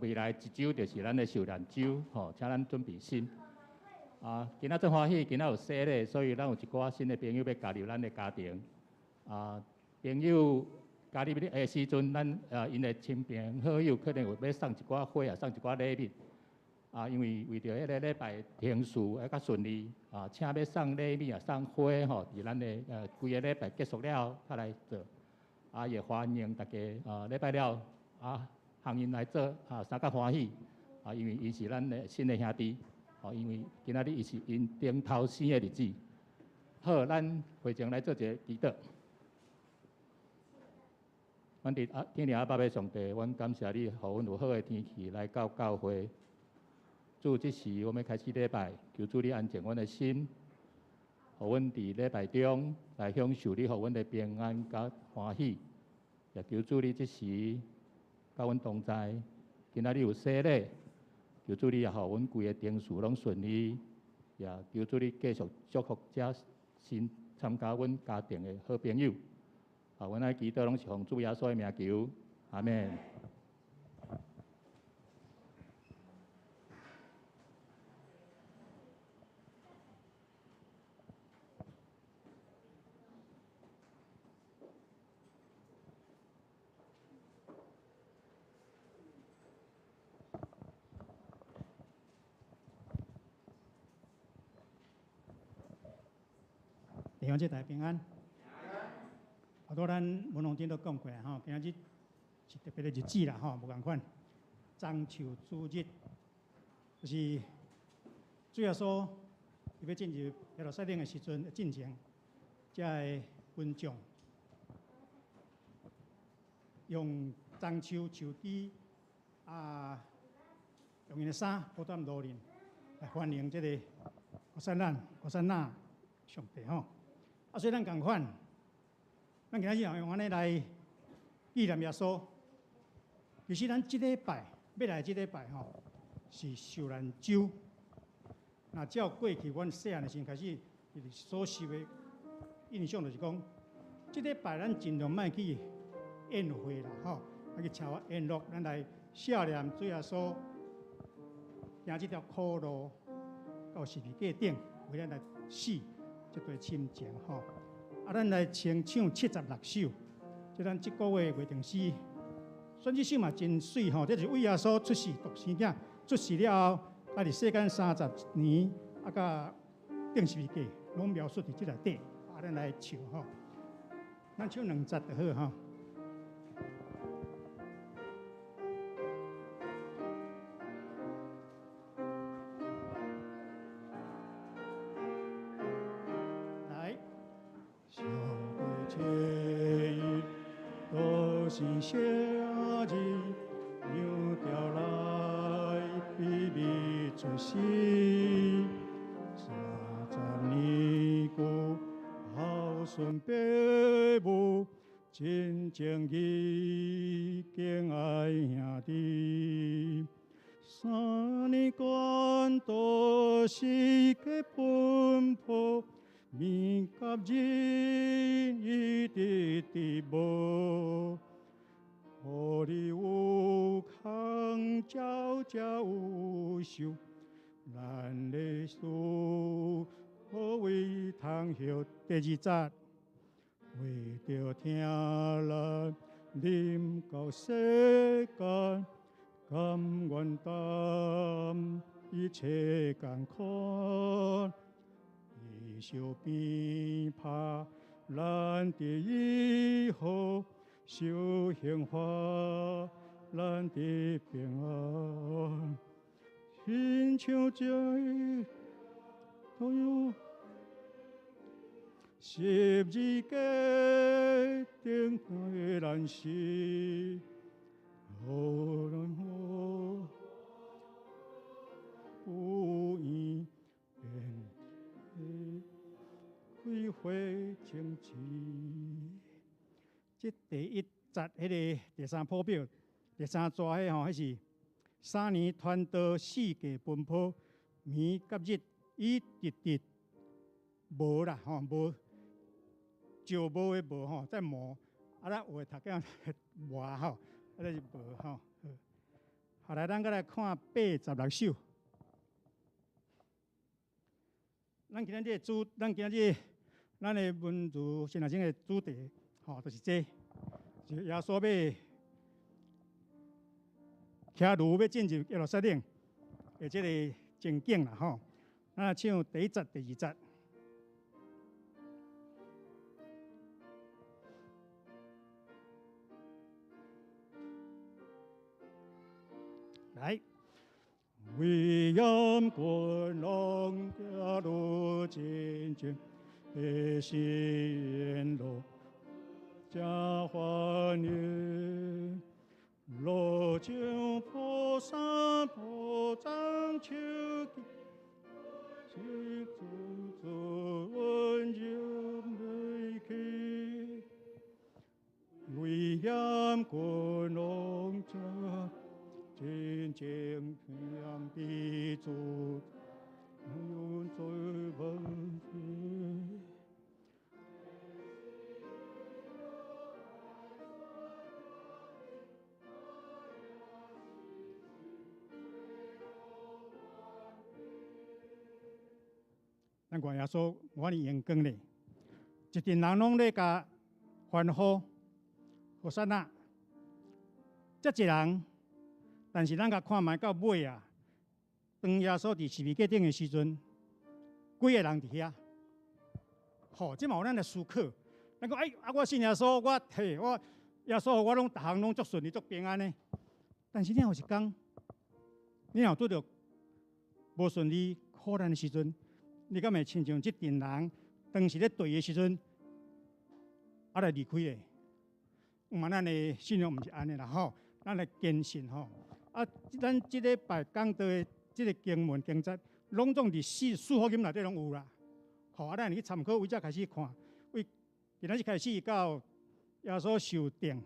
未來一週就是咱的受難週，吼，請咱準備心。啊，今仔真歡喜，今仔有洗禮，所以咱有一寡新的朋友欲加入咱的家庭。啊，朋友加入的時陣，咱𪜶的親朋好友可能有欲送一寡花啊，送一寡禮物。啊，因為為著彼个禮拜程序會較順利，啊，請欲送禮物啊，送花吼，佇咱的規个禮拜結束了後，才來做。啊，也歡迎大家啊，禮拜了啊，向𪜶來做啊，相較歡喜。啊，因為伊是咱的新的兄弟，吼，因為今仔日伊是𪜶頂頭生的日子。好，咱會前來做一个祈禱。阮佇啊天父阿爸的上帝，阮感謝你，予阮有好的天氣來到教會。主，這時我欲開始禮拜，求主你安靜阮的心，予阮佇禮拜中來享受你予阮的平安佮歡喜。也求主你這時佮阮同在，今仔日有洗禮，求主你也予阮規个程序攏順利。也求主你繼續祝福遮新參加阮家庭的好朋友。啊，阮愛祈禱攏是奉主耶穌的名求，阿們。弟兄姊妹平安。好多咱文龍頂都講過吼，今仔日是特別的日子啦吼，無仝款，棕樹主日，就是主耶穌伊欲進入耶路撒冷的時陣，進前，遮的群眾用棕樹樹枝啊，用𪜶的衫鋪踮路面來歡迎這个和散那和散那上帝吼。啊，所以咱仝款，咱今仔日也用按呢來紀念耶穌。其實咱這禮拜欲來這禮拜吼，是受難週。若照過去阮細漢的時陣開始，所受的印象就是講，這禮拜咱盡量莫去宴會啦，吼，啊去吃宴樂，咱來思念主耶穌行這條苦路到十字架頂，為咱來死這段親情吼。啊，咱來清唱76首，這咱這個月月定詩，選這首嘛真媠吼，這是為耶穌出世獨生囝出世了後，啊，佇世間30年，啊，佮釘十字架，攏描述佇這內底。啊，咱來唱吼，咱唱兩節就好吼。來。上帝切意，都是聖日，羊調來秘密出世，30年久，孝順爸母，真情義敬愛兄弟。三年關渡四界奔波，暝甲日伊直直無，雨裡有空，朝朝有受，咱的主可為通曉。第二節，為著疼咱臨到世間，甘願擔一切艱苦，伊受鞭拍，咱得醫好；受刑罰，咱得平安。親像這都有十字架頂的難死，予咱好有緣變開花情志。這第一節彼个第三譜表第三逝彼吼，彼是三年傳道四界奔波，暝佮日伊直直無啦吼，無石無的無吼，在磨啊，咱有的讀見磨吼，啊，這是無吼。後來咱閣來看86首。咱今仔日主，咱今仔日咱的文字神學生的主題，吼，就是這個，是耶穌欲騎驢欲進入耶路撒冷的這个情景啦，吼。咱來唱第一節、第二節。來，威嚴君王駕驢進京，百姓樂加歡迎。路上菩薩抱樟樹枝，是主主恩入內去。威嚴君王駕。真正謙卑主，永在萬世。咱看耶穌，我哩榮光咧，一陣人攏咧共歡呼，和散那，遮濟人。但是咱共看覓到尾啊，當耶穌佇十字架頂的時陣，幾个人佇遐？吼，這嘛有咱來思考。咱講哎，啊，我信耶穌，我嘿，我耶穌，我攏逐項攏足順利、足平安的。但是你若有一工，你若拄著無順利、苦難的時陣，你敢會親像這陣人當時咧對的時陣，啊來離開咧？毋嘛，咱的信仰毋是按呢啦吼，咱來堅信吼。啊，咱這禮拜講道的這个經文經節，攏總佇四四福音內底攏有啦。吼，啊，咱去參考，為這開始看，為今仔日開始到耶穌受釘，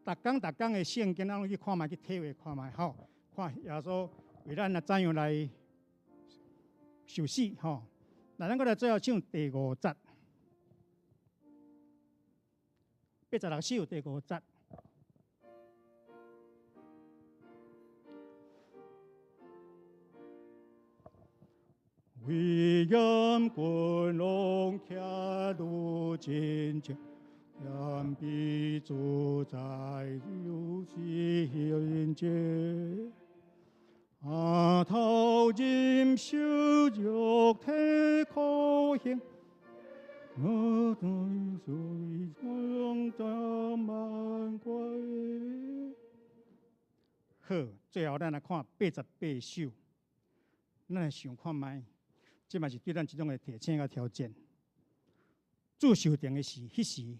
逐工逐工的聖經，咱攏去看覓，去體會看覓，吼，看耶穌為咱啊怎樣來受死，吼。來，咱閣來最後唱第五節，86首第五節。威嚴君王騎驢進京，謙卑主宰有聖潔。額頭忍受肉體苦刑，我對水中的萬國。好，最後咱來看88首，咱來想看覓。這嘛是對咱一種的提醒佮挑戰。主受釘的時，彼時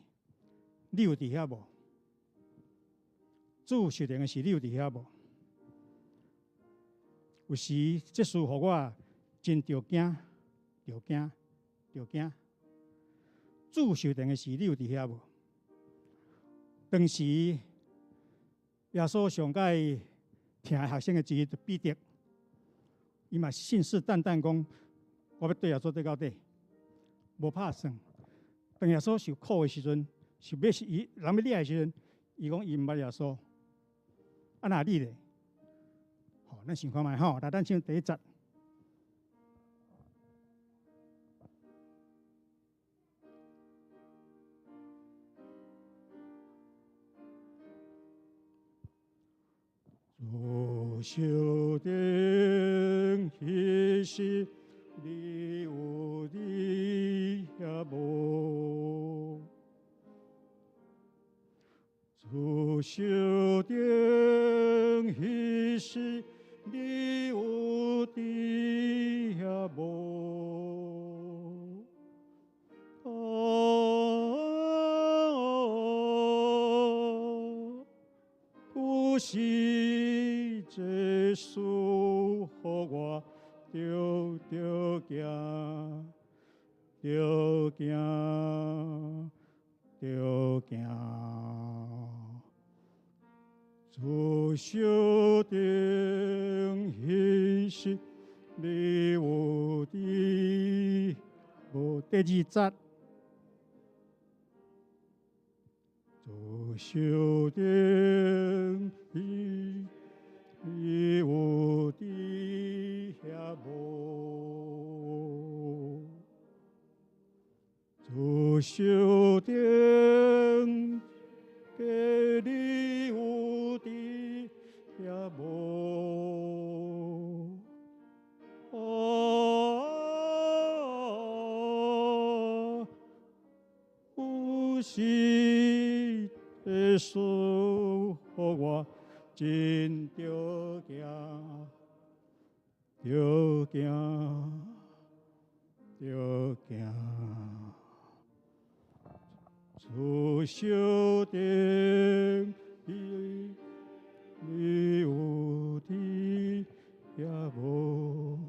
你有佇遐無？主受釘的時，你有佇遐無？有時這事予我真著驚，著驚，著驚。主受釘的時，你有佇遐無？當時耶穌上蓋疼的學生的之一，就彼得，伊嘛信誓旦旦講。我欲綴耶穌綴到底，無拍算。當耶穌受苦的時陣，受欲死伊人欲掠的時陣，伊講伊毋捌耶穌。啊，若你咧？吼，咱想看覓吼？來，咱唱第一節。主受釘彼時，你有佇遐無？主受釘彼時，你有佇遐無？啊，有時這事予我著著驚，著驚，著驚。主受釘彼時，你有佇無？第二節，主受釘彼，受定，给你有伫遐无？啊，有时的赐予我真著行，著行，著行。主受定，你有伫遐无？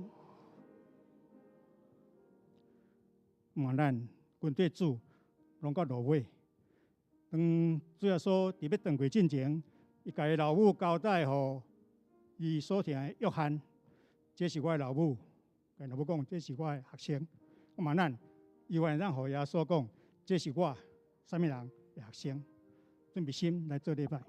望咱跟缀主拢到落尾。当主耶稣伫欲转过进前，伊共伊老母交代予伊所疼的约翰，这是我的老母。共老母讲，这是我的学生。我望咱犹原当予耶稣讲，这是我啥物人的学生。准备心来做礼拜。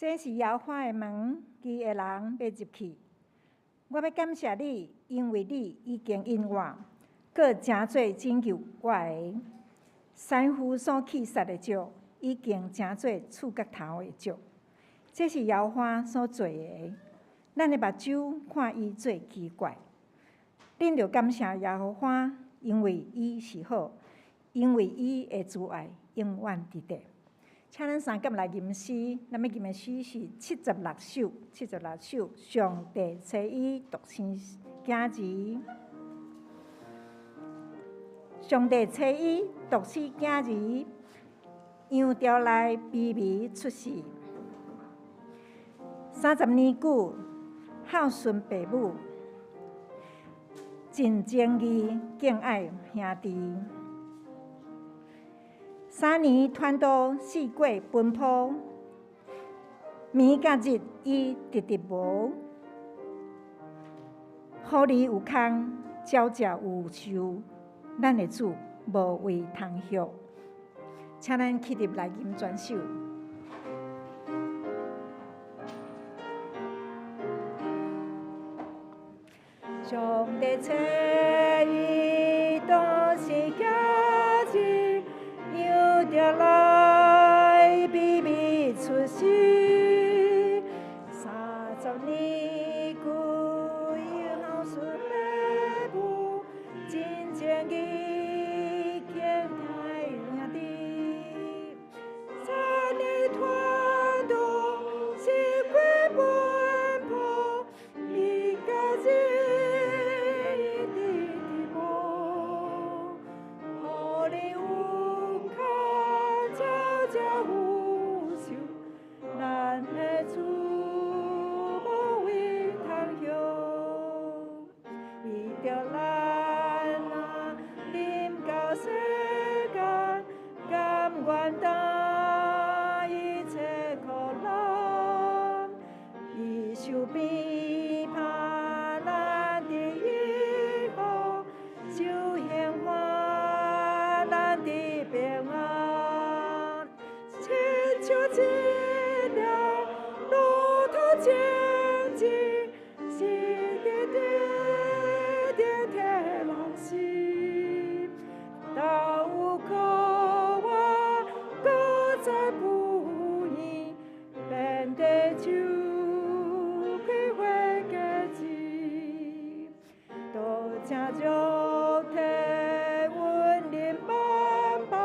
这是耶和华的门，义的人欲入去。我欲感谢你，因为你已经应我，阁成做拯救我的。师傅所弃杀的石，已经成做厝角头的石。这是耶和华所做的，咱的目睭看伊做奇怪。恁著感谢耶和华，因为伊是好，因为伊的慈爱永远伫地。请咱三甲来吟诗，咱欲吟的诗是76首，76首，上帝差伊独生囝儿，上帝差伊独生囝儿，羊羔内卑微出世，30年久孝顺父母，尽情义敬爱兄弟。3年传道四过奔波，暝甲日伊直直无，好里有空，鸟食有树，咱的主无位通歇。请咱起立来吟全首。上帝差伊独生囝儿，著來秘密出世，30年久以孝順爸母，真正義虔愛兄弟，三日傳道是過奔波，離家日日無，予你有較早才有壽，咱的主無位通休，為著咱啊臨到世間，甘願擔一切苦難，伊受鞭打咱得醫好，受刑罰咱得平安，親像一粒駱駝精子，是直直的體人心，到有苦我閣再不厭，遍地就開花結籽，多謝肉體恩臨萬邦，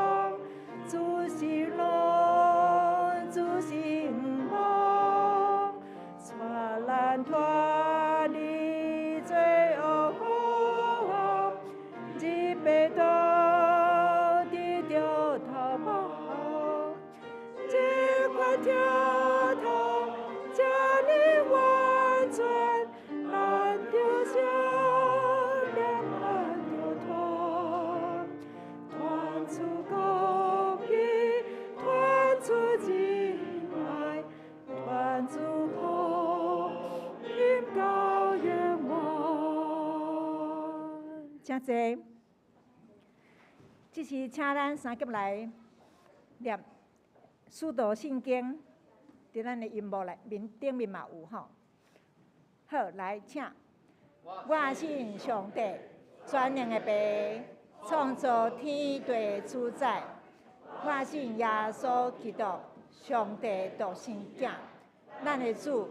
主是樂，主是望，帶咱脫離罪惡黑暗，入白道得著頭目，這款疼痛這呢完全，咱著相連，咱著團，團出公義，團出仁愛，團出福音到永遠。請坐。這是請咱三級來念使徒信經，佇咱的熒幕內面頂面嘛有吼。好，來請。我信上帝，全能的父，創造天地主宰。我信耶穌基督，上帝獨生囝，咱的主，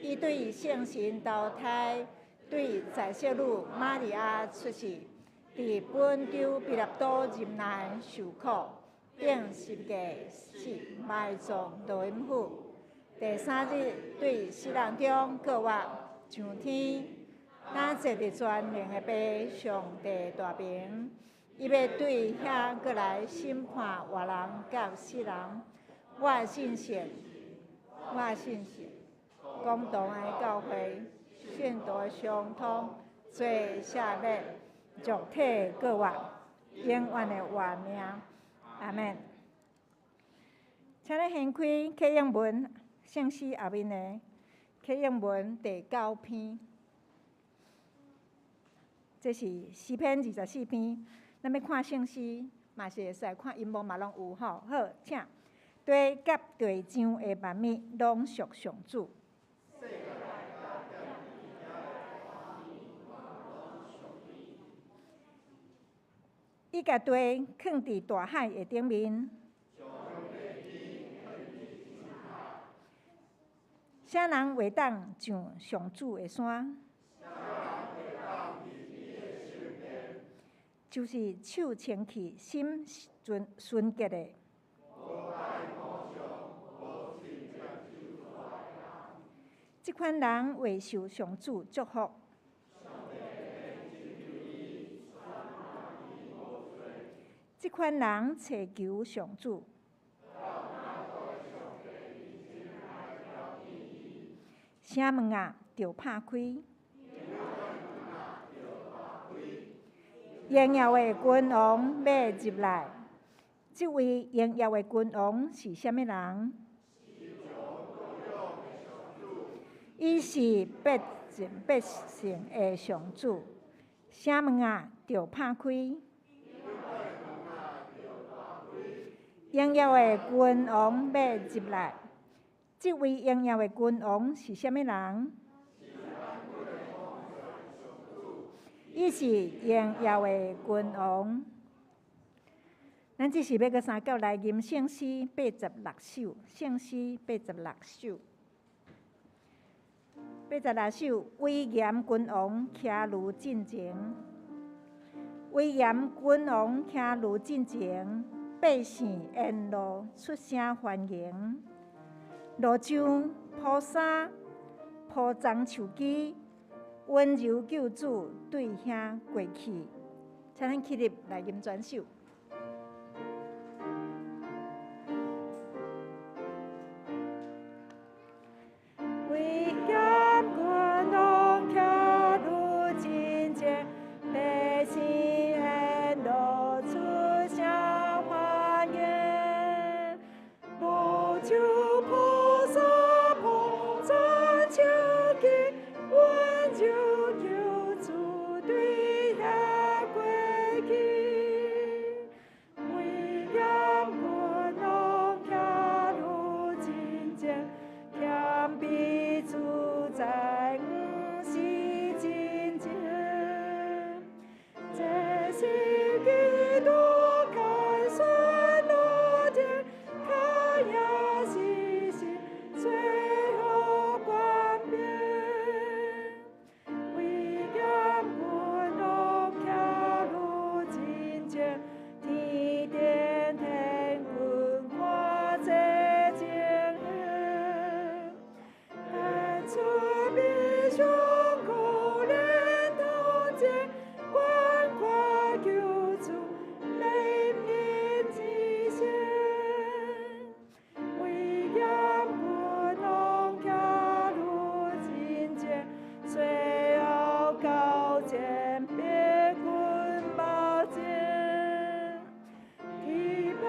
伊對聖神投胎，對在聖女瑪利亞出世，佇本丟彼拉多任內受苦，釘十架死，埋葬落陰府。第三日對死人中復活上天，咱坐佇全能的父上帝大爿，伊欲對遐閣來審判活人佮死人。我信聖，我信聖，公同的教會，聖徒的相通，罪赦免，肉體復活，永遠的活命。阿們。請你掀開啟應文聖詩後面的啟應文第九篇，這是詩篇24篇。咱欲看聖詩，嘛是會使看熒幕嘛攏有吼。好，請地佮地上的萬物攏屬上主。伊共地囥佇大海的頂面。啥人會當上上主的山？就是手清氣、心純純潔的。這款人會受上主祝福。這款人揣求上主。城門仔著拍開。榮耀的君王欲入來，這位榮耀的君王是啥物人？伊是必戰必勝的上主。城門仔著拍開。榮耀的君王欲入來，這位榮耀的君王是啥物人？伊是榮耀的君王。咱這時欲閣相佮來吟聖詩86首，聖詩八十六首，八十六首，威嚴君王騎驢進前，威嚴君王騎驢進前，百姓沿路出聲歡迎。路上鋪衫鋪棕樹枝，溫柔救主對遐過去。請咱起立來吟全首。威嚴君王騎驢進前，百姓沿路出聲歡迎。路上鋪衫鋪棕樹枝，溫柔救主對遐過去。威嚴君王騎驢進前，謙卑自在，毋是真正。這是基督凱旋樂天，卡亞西西最後冠冕。威嚴君王騎驢進前，天殿天軍看這情形，顯出悲傷可憐同情，關懷救主憐憫之心。威嚴君王騎驢進前，最後高薦別君寶劍。天白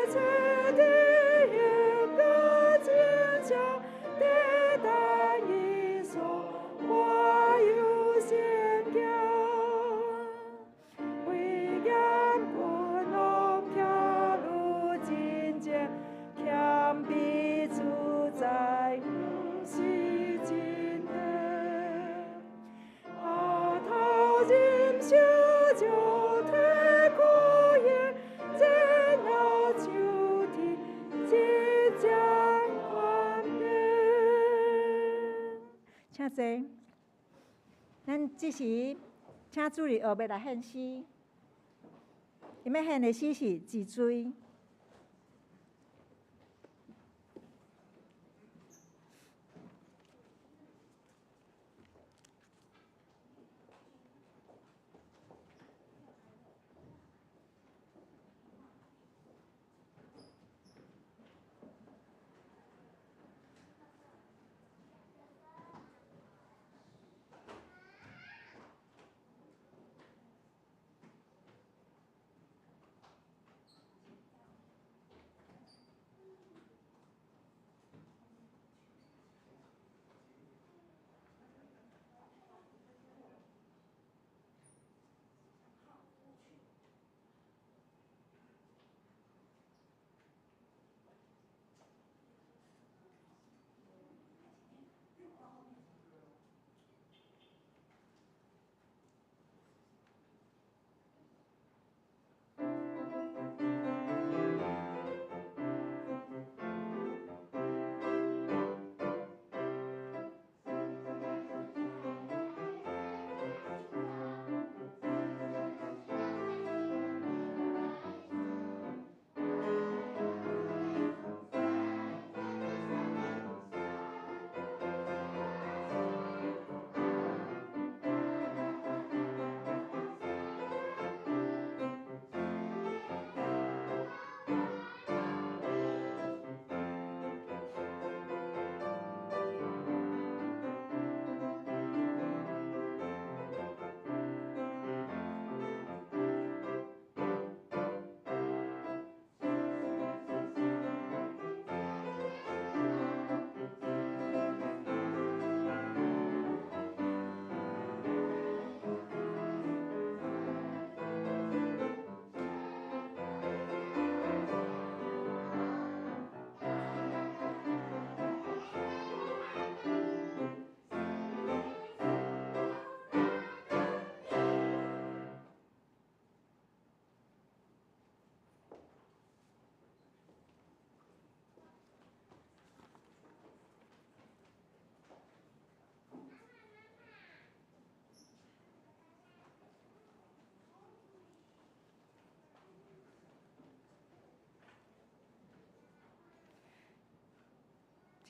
切的一個堅強，得當一所我有先見。威嚴君王騎驢進前，謙卑自在，毋是真的。阿頭忍受就退苦言，這那主題即將冠冕。請坐。咱這時請主日學欲來獻詩，𪜶欲獻的詩是自罪。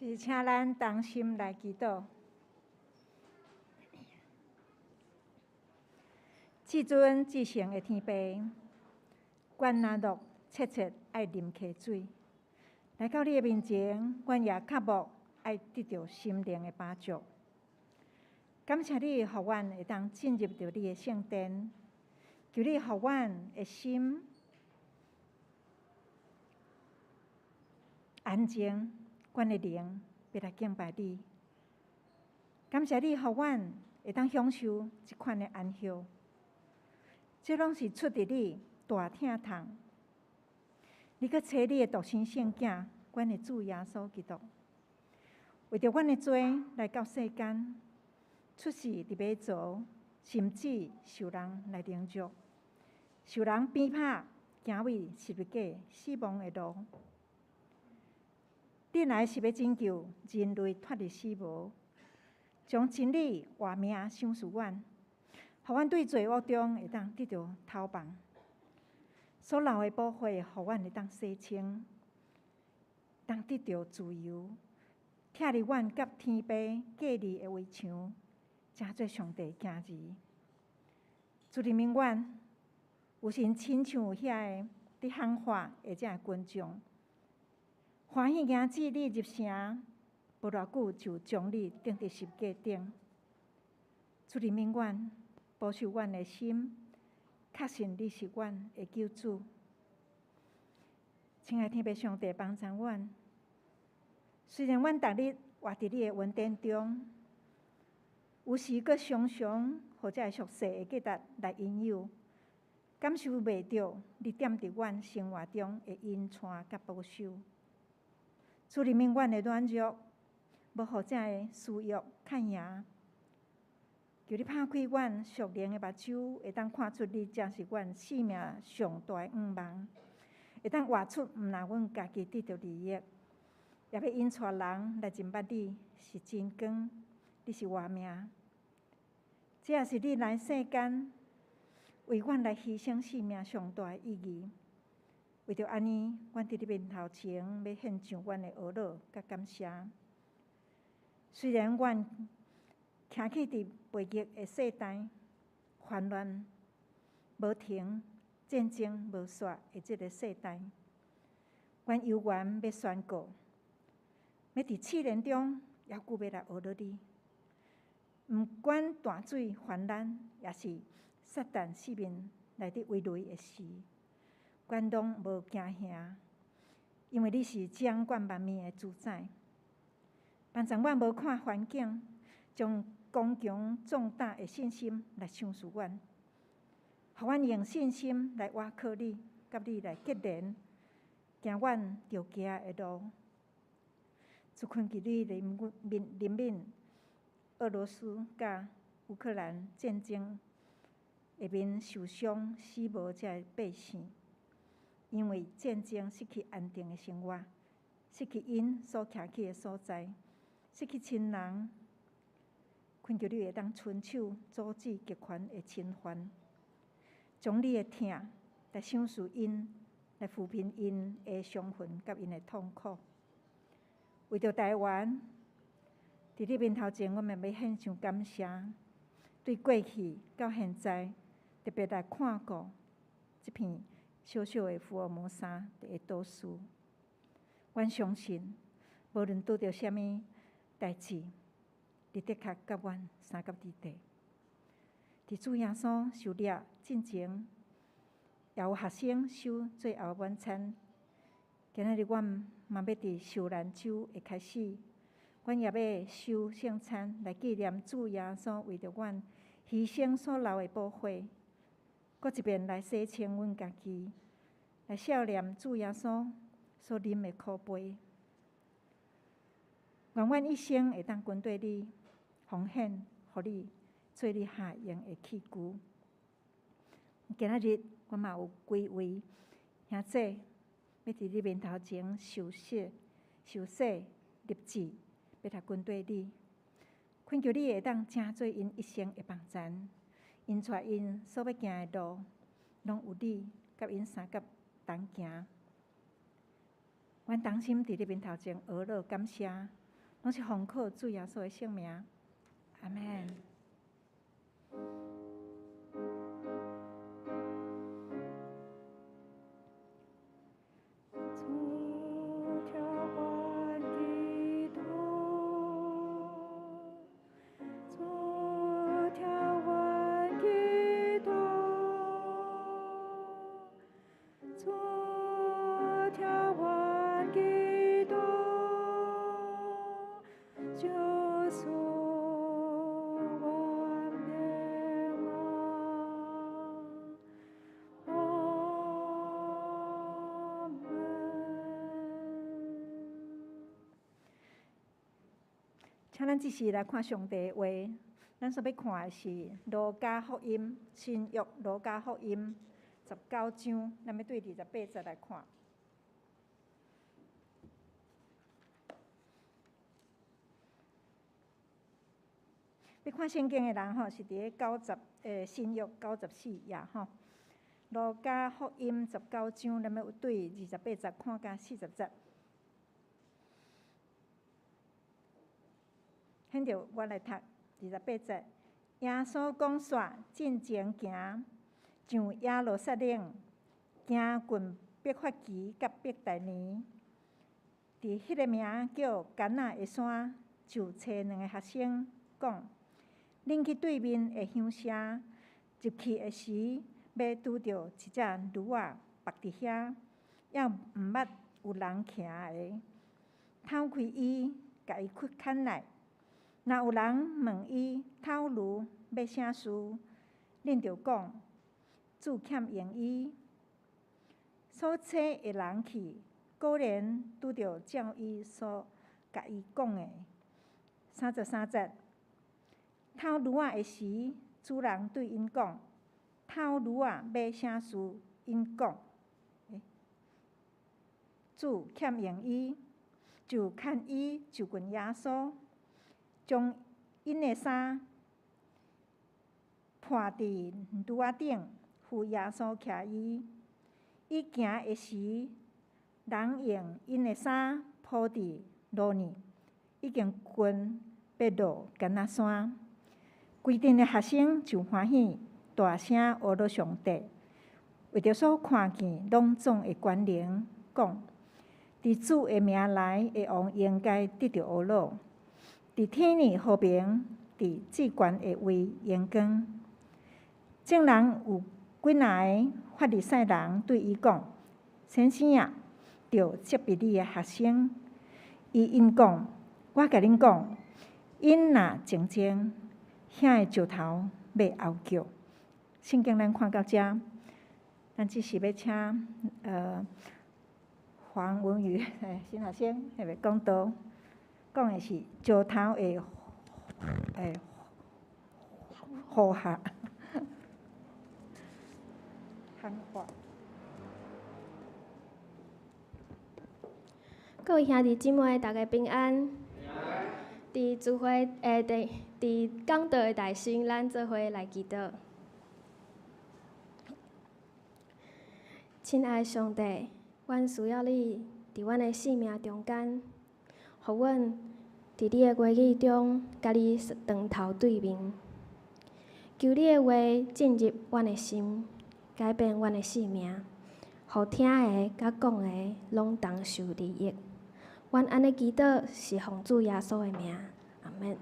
是請咱同心來祈禱。至尊至聖的天父，阮若樂切切愛啉溪水，來到你的面前，阮也渴慕愛得著心靈的飽足。感謝你，予阮會當進入著你的聖殿，求你予阮的心安靜，阮的靈欲來敬拜你。感謝你，予阮會當享受這款的安息。這攏是出佇你大疼痛。你閣差你的獨生聖囝，阮的主耶穌基督，為著阮的罪來到世間，出世佇馬槽，甚至受人來凌辱，受人鞭拍，行為十字架死亡的路。你來是欲拯救人類脫離死亡，將真理活命賞賜阮，予阮對罪惡中會當得著逃亡。所流的寶血，予阮會當洗清，當得著自由，拆離阮佮天父隔離的圍牆，成做上帝囝兒。主憐憫阮，有時親像遐个佇喊話的這个群眾，歡喜迎接你入城，無偌久就將你釘佇十架頂。主憐憫阮，保守阮的心，確信你是阮的救主。親愛天父上帝幫助阮，雖然阮逐日活佇你的恩典中，有時閣常常予這个俗世的價值來引誘，感受袂著你踮佇阮生活中的引帶佮保守。主憐憫阮的軟弱，無予這个私欲較贏。求你拍開阮屬靈的目睭，會當看出你才是阮生命上大的向望，會當活出毋但阮家己得著利益，也欲引帶人來認捌你是真光，你是活命。這也是你來世間為阮來犧牲性命上大的意義。為著按呢，阮佇你面頭前欲獻上阮的呵咾佮感謝。雖然阮徛起佇背逆的世代，煩亂無停、戰爭無煞的這个世代，阮猶原欲宣告，欲佇試煉中，猶閣欲來呵咾你。毋管大水泛濫，抑是撒旦四面來佇圍雷的時，阮攏無驚嚇，因為你是掌管萬物的主宰。幫助阮無看環境，將剛強壯膽的信心來賞賜阮，予阮用信心來倚靠你，佮你來結連，行阮著行的路。主懇求你憐憫憐憫俄羅斯佮烏克蘭戰爭下面受傷死亡這个百姓，因為戰爭失去安定的生活，失去𪜶所徛起的所在，失去親人。懇求你會當伸手阻止極權的侵犯，將你的疼來賞賜𪜶，來撫平𪜶的傷痕佮𪜶的痛苦。為著台灣，佇你面頭前，阮嘛欲獻上感謝。對過去到現在，特別來看顧這片小小的福爾摩沙的島嶼。阮相信，無論拄著啥物代誌，你的確佮阮相佮佇地。佇主耶穌受掠進前，也有學生守最後晚餐。今仔日阮嘛欲佇受難週的開始，阮也欲守聖餐來紀念主耶穌為著阮犧牲所流的寶血，閣一遍來洗清阮家己，來數念主耶穌所啉的苦杯。願阮一生會當跟綴你，奉獻予你，做你合用的器具。今仔日阮嘛有幾位兄姊，欲佇你面頭前受洗、受洗、立志，欲來跟綴你。懇求你會當成做𪜶一生的幫贊，𪜶帶𪜶所欲行的路，攏有你佮𪜶相佮同行。阮同心佇你面頭前呵咾感謝。攏是奉靠主耶穌的聖名，阿們。請咱這時來看上帝的話，咱所欲看的是路加福音，新約路加福音十九章，咱欲對28節來看。欲看聖經的人吼，是佇咧九十新約94頁吼。路加福音十九章，咱欲對二十八節看到40節。現在我來讀28節。耶穌講煞，進前行，上耶路撒冷，行近伯法其佮伯大尼，佇彼个名叫橄欖的山，就差兩个學生講：恁去對面的鄉社，入去的時，欲拄著一隻驢仔縛佇遐，猶毋捌有人騎的，敨開伊，共伊牽來。若有人問伊敨驢欲啥事，恁就講主欠用伊。所差的人去，果然拄著照伊所共伊講的。33節，敨驢仔的時，主人對𪜶講：敨驢仔欲啥事？𪜶講：主欠用伊，就牽伊就近耶穌。將𪜶的衫披佇驢仔頂，扶耶穌騎伊。伊行的時，人用𪜶的衫鋪佇路呢，已經近欲落橄欖山。規陣的學生就歡喜，大聲阿羅上帝，為著所看見攏總的權能，講：佇主的名來的王應該得著阿羅。佇天裡和平，佇至懸的位榮光。眾人有幾若个法利賽人對伊講：先生啊，著責備你的學生。伊應講：我共恁講，𪜶若靜靜，遐个石頭欲嗷叫。聖經咱看到遮，咱這時欲請黃文宇新學生，來講道。講的是石頭會呼喊喊話。各位兄弟姊妹，大家平安。佇聚會佇佇講道的大聲，咱做伙來祈禱。親愛的上帝，阮需要你佇阮的生命中間，予阮佇你的話語中，共你當頭對面。求你的話進入阮的心，改變阮的生命，予聽的佮講的攏同受利益。阮按呢祈禱是奉主耶穌的名，阿們。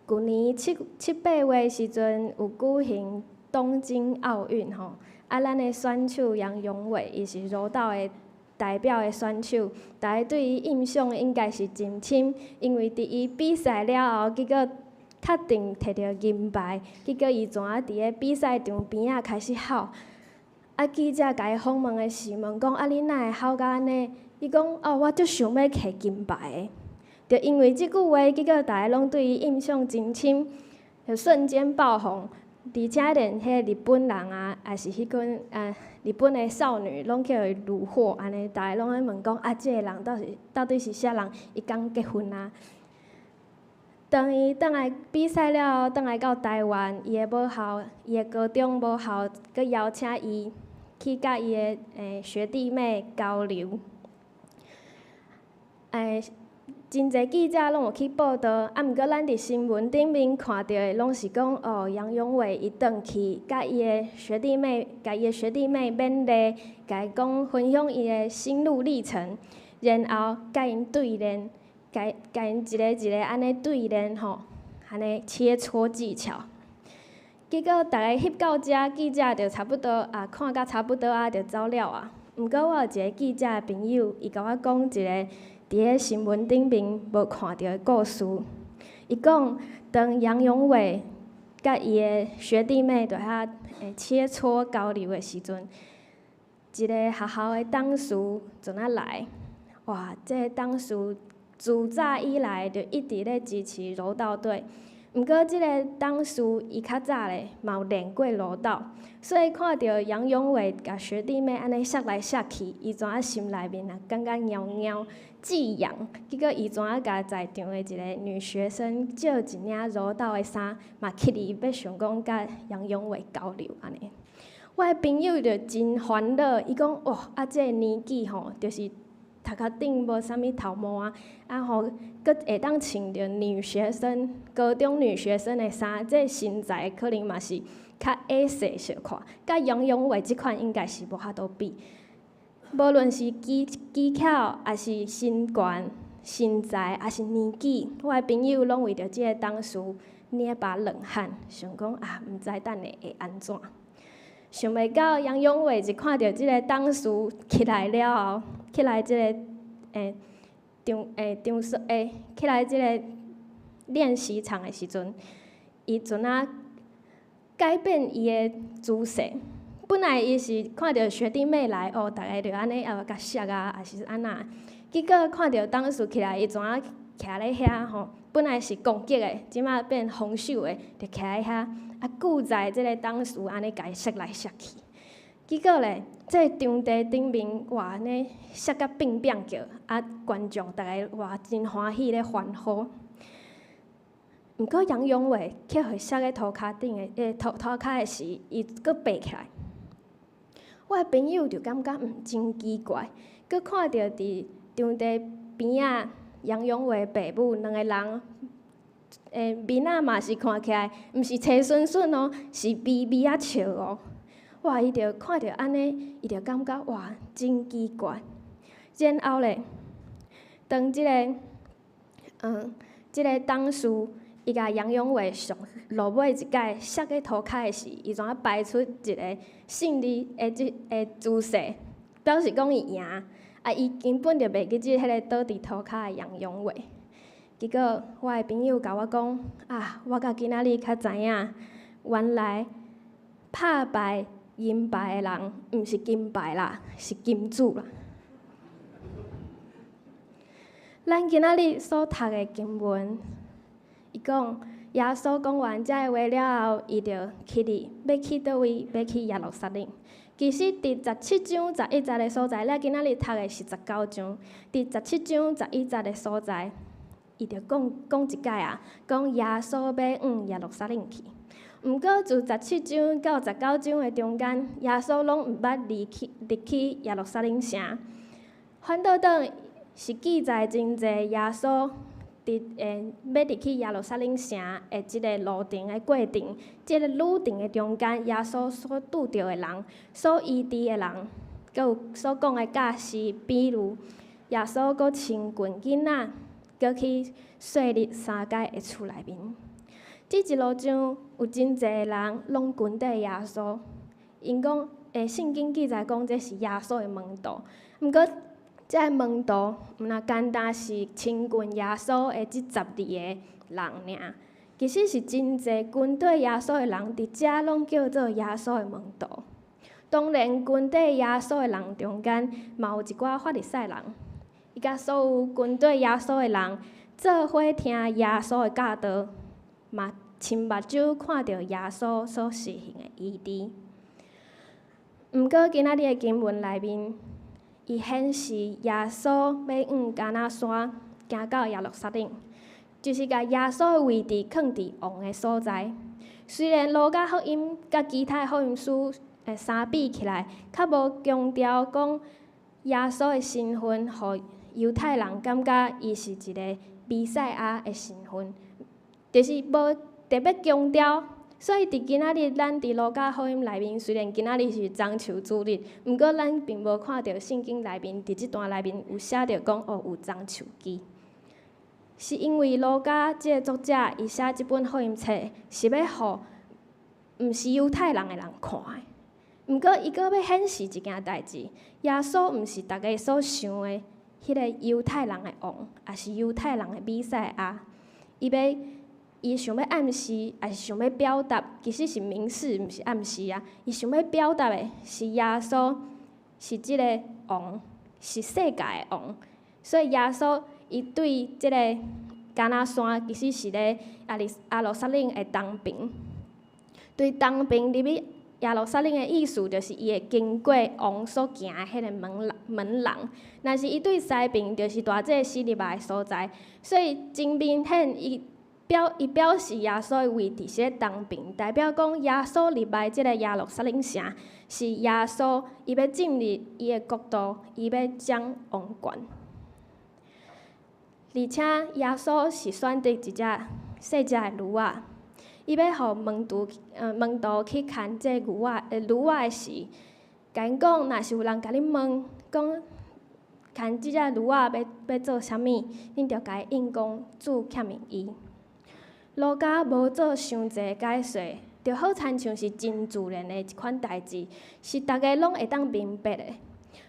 舊年七七八月時陣有舉行東京奧運吼，啊，咱的選手楊勇緯，伊是柔道的代表的選手，大家對伊印象應該是真深，因為佇伊比賽了後，結果確定摕著銀牌，結果伊怎啊佇咧比賽場邊仔開始吼。啊，記者共伊訪問的時問講：啊，你哪會吼甲按呢？伊講：哦，我足想欲摕金牌的。就因為這句話，結果大家攏對伊印象真深，就瞬間爆紅。而且連彼個日本人啊，抑是彼款啊日本的少女，攏去予伊虜獲按呢，大家攏咧問講啊，這个人到底是啥人？伊敢結婚啊？當伊轉來比賽了後，轉來到台灣，伊的母校，伊的高中母校，閣邀請伊去佮伊的學弟妹交流。真濟記者攏有去報導，啊，毋過咱佇新聞頂面看著的攏是講，哦，楊勇緯伊轉去，佮伊的學弟妹，共伊的學弟妹勉勵，共伊講分享伊的心路歷程，然後佮𪜶對練，共共𪜶一个一个按呢對練吼，按呢切磋技巧。結果逐个翕到遮，記者就差不多啊，看甲差不多啊，就走了啊。毋過我有一个記者的朋友，伊共我講一个佇咧新聞頂面無看著的故事。伊講，當楊勇緯佮伊的學弟妹佇遐切磋交流的時陣，一个學校的董事陣仔來，哇！這个董事自早以來就一直咧支持柔道隊。毋過，這个董事伊較早咧嘛有練過柔道，所以看著楊勇緯共學弟妹按呢摔來摔去，伊怎仔心內面啊感覺撓撓技癢。結果伊怎仔共在場的一个女學生借一領柔道的衫，嘛去哩欲想講佮楊勇緯交流按呢。我的朋友就真煩惱，伊講哇，啊，這个年紀吼，就是頭殼頂無啥物頭毛啊，啊吼，閣會當穿著女學生、高中女學生的衫，這個身材可能嘛是較矮細小可，佮楊勇緯這款應該是無法度比。無論是技技巧，抑是身懸、身材，抑是年紀，我的朋友攏為著這个董事捏把冷汗，想講啊，毋知等下會按怎。想袂到楊勇緯一看著這个董事起來了後，起來這个場場所起來這个練習場的時陣，伊陣仔改變伊的姿勢。本來伊是看著學弟妹來，哦，逐个就按呢啊共摔啊，抑是按怎。結果看著董事起來，伊怎仔徛咧遐吼？本來是攻擊的，這馬變防守的，就徛佇遐，啊，顧在這个董事按呢共伊摔來摔去。結果咧，這个場地頂面哇，按呢摔甲變變叫，啊，觀眾逐个哇真歡喜咧歡呼。毋過楊勇緯去予摔咧塗跤頂的，塗塗跤的時，伊閣爬起來。我的朋友就感覺真奇怪，閣看著佇場地邊仔楊勇緯爸母兩个人，面仔嘛是看起來毋是青順順哦，是微微仔笑哦。哇！伊就看著按呢，伊就感覺哇，真奇怪。然後咧，當這个，這个董事伊共楊勇緯上落尾一擺摔去塗跤的時，伊怎仔擺出一个勝利的這个姿勢，表示講伊贏。啊，伊根本就袂記得彼个倒佇塗跤的楊勇緯。結果我的朋友共我講，啊，我到今仔日才知影，原來拍敗銀牌的人，毋是金牌啦，是金主啦。咱今仔日所讀的經文，伊講耶穌講完這个話了後，伊就起佇欲去佗位？欲去耶路撒冷。其實佇17章11節的所在，咱今仔日讀的是19章。佇十七章十一節的所在，伊就講講一擺啊，講耶穌欲往耶路撒冷去。毋過自十七章到十九章的中間，耶穌攏毋捌離去入去耶路撒冷城。反倒轉是記載真濟耶穌佇欲入去耶路撒冷城的這个路程的過程，這个旅程的中間，耶穌所拄著的人，所醫治的人，閣有所講的教示，比如耶穌閣親近囡仔，閣去稅吏撒該的厝內面。這一路上有真濟人攏跟綴耶穌，𪜶講，聖經記載講這是耶穌的門徒。毋過，這个門徒毋若單單是親近耶穌的這十二個人爾，其實是真濟跟綴耶穌的人，佇遮攏叫做耶穌的門徒。當然，跟綴耶穌的人中間，嘛有一寡法利賽人，伊佮所有跟綴耶穌的人做伙聽耶穌的教導。嘛，親目睭看著耶穌所實行的醫治。毋過今仔日的經文內面，伊顯示耶穌欲往橄欖山行到耶路撒冷，就是共耶穌的位置囥佇王的所在。雖然路加福音佮其他的福音書相比起來，較無強調講耶穌的身份，予猶太人感覺伊是一个彌賽亞的身份，就是無特別強調。所以佇今仔日，咱佇路加福音內面，雖然今仔日是棕樹主日，毋過咱並無看著聖經內面佇這段內面有寫著講哦有棕樹枝，是因為路加這个作者伊寫這本福音冊是欲予毋是猶太人的人看的。毋過伊閣欲顯示一件代誌，耶穌毋是逐家所想的彼个猶太人的王，抑是猶太人的彌賽亞。伊欲伊想欲暗示，抑是想欲表達，其實是明示，毋是暗示啊。伊想欲表達的是耶穌是這个王，是世界的王。所以耶穌伊對這个迦拿山，其實是咧耶路撒冷的東爿。對東爿入去耶路撒冷的意思，就是伊會經過王所行的彼个門廊。若是伊對西爿，就是大祭司入來的所在。所以真明顯，伊表示耶穌的位置是咧東爿，代表講耶穌入來這个耶路撒冷城，是耶穌伊欲進入伊的國度，伊欲掌王權。而且耶穌是選擇一隻細隻的驢仔。伊欲予門徒去牽這驢仔的時，共𪜶講，若是有人共恁問，講牽這隻驢仔欲做啥物，恁著共伊應講主欠用伊。路加無做傷濟解說，就好親像是真自然的一款代誌，是逐家攏會當明白的。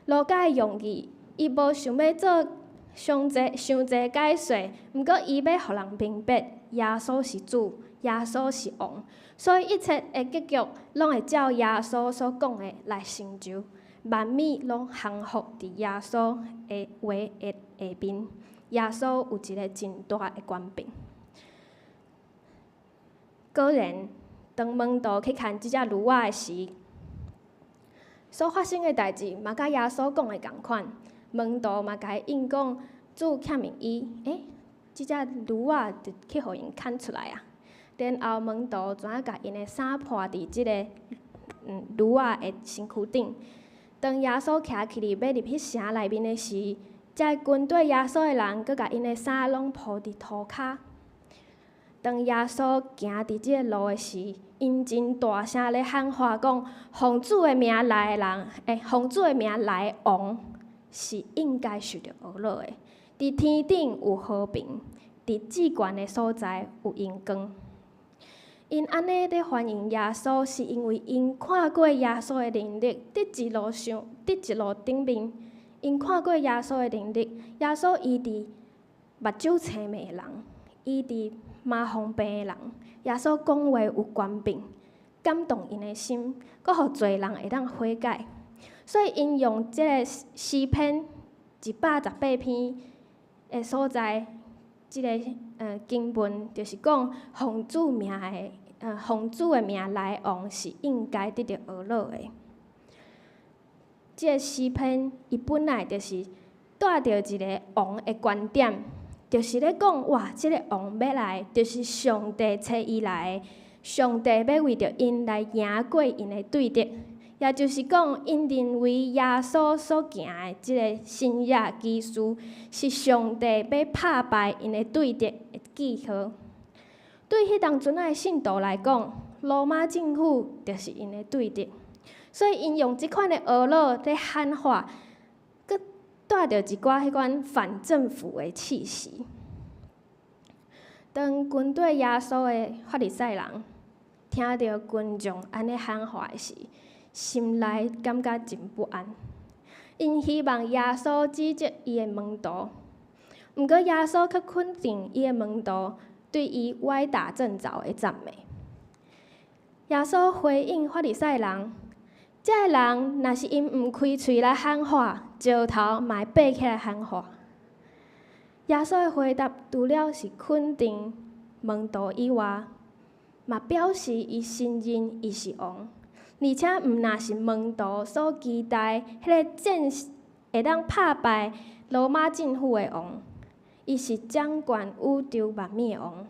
路加的用意，伊無想欲做傷濟解說，毋過伊欲予人明白，耶穌是主。耶穌是王，所以一切的結局攏會照耶穌所講的來成就，萬物攏降服佇耶穌的話的下面。耶穌有一个真大的權柄。果然，當門徒去牽這隻驢仔的時，所發生的代誌嘛，佮耶穌講的仝款。門徒嘛，共伊應講主欠用伊，這隻驢仔就去予𪜶牽出來啊！然後門徒怎樣共𪜶的衫披佇這个驢仔的身軀頂。當耶穌徛起來欲入去城內面的時，這跟綴耶穌的人，閣共𪜶的衫攏鋪佇塗跤。當耶穌行佇這个路的時，𪜶真大聲咧喊話講：奉主的名來的人，奉主的名來的王，是應該受著呵咾的。佇天頂有和平，佇至懸的所在有榮光。𪜶按呢咧歡迎耶穌，是因為𪜶看過耶穌的能力，佇一路上，佇一路頂面，𪜶看過耶穌的能力。耶穌醫治目睭青盲的人，醫治麻風病的人。耶穌講話有權柄，感動𪜶的心，閣予罪人會當悔改。所以𪜶用這个詩篇118篇的所在，這个經文就是講奉主的名來的王是應該得著呵咾的。這个詩篇伊本來就是帶著一个王的觀點，就是咧講哇，這个王欲來，就是上帝差伊來的，上帝欲為著𪜶來贏過𪜶的對敵，也就是講，𪜶認為耶穌所行的這个神蹟奇事，是上帝欲拍敗𪜶的對敵的記號。對彼當陣仔的信徒來講，羅馬政府就是𪜶的對敵，所以𪜶用這款的呵咾咧喊話，閣帶著一寡彼款反政府的氣息。當跟綴耶穌的法利賽人聽著群眾按呢喊話的時，心內感覺真不安。𪜶希望耶穌指責伊的門徒，毋過耶穌卻肯定伊的門徒對伊歪打正著的讚美。耶穌回應法利賽人：這个人若是𪜶毋開喙來喊話，石頭嘛會爬起來喊話。耶穌的回答除了是肯定門徒以外，嘛表示伊承認伊是王，而且毋但是門徒所期待彼个戰會當拍敗羅馬政府的王，伊是掌管宇宙萬物的王，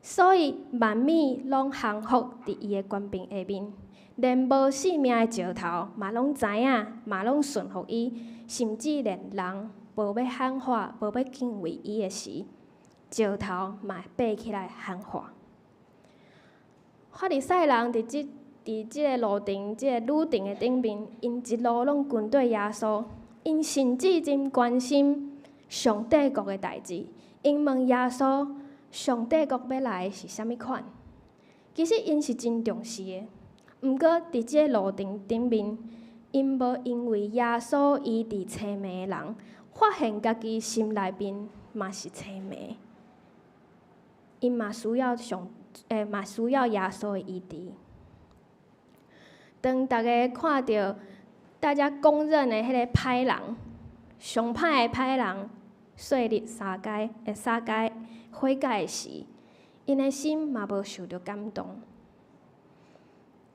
所以萬物攏降服佇伊的權柄下面，連無性命的石頭嘛攏知影，嘛攏順服伊，甚至連人無欲喊話，無欲敬畏伊的時，石頭嘛會爬起來喊話。法利賽人佇這个路程，這个旅程的頂面，𪜶一路攏跟綴耶穌，𪜶甚至真關心上帝國的代誌。𪜶問耶穌：上帝國欲來是啥物款？其實𪜶是真重視的。毋過佇這個路程頂面，𪜶無因為耶穌醫治青盲的人，發現家己心內面嘛是青盲，𪜶嘛需要上，嘛需要耶穌的醫治。當逐家看著大家公認的彼个歹人，上歹的歹人，細膩撒該，撒該悔改的時，𪜶的心嘛無受著感動。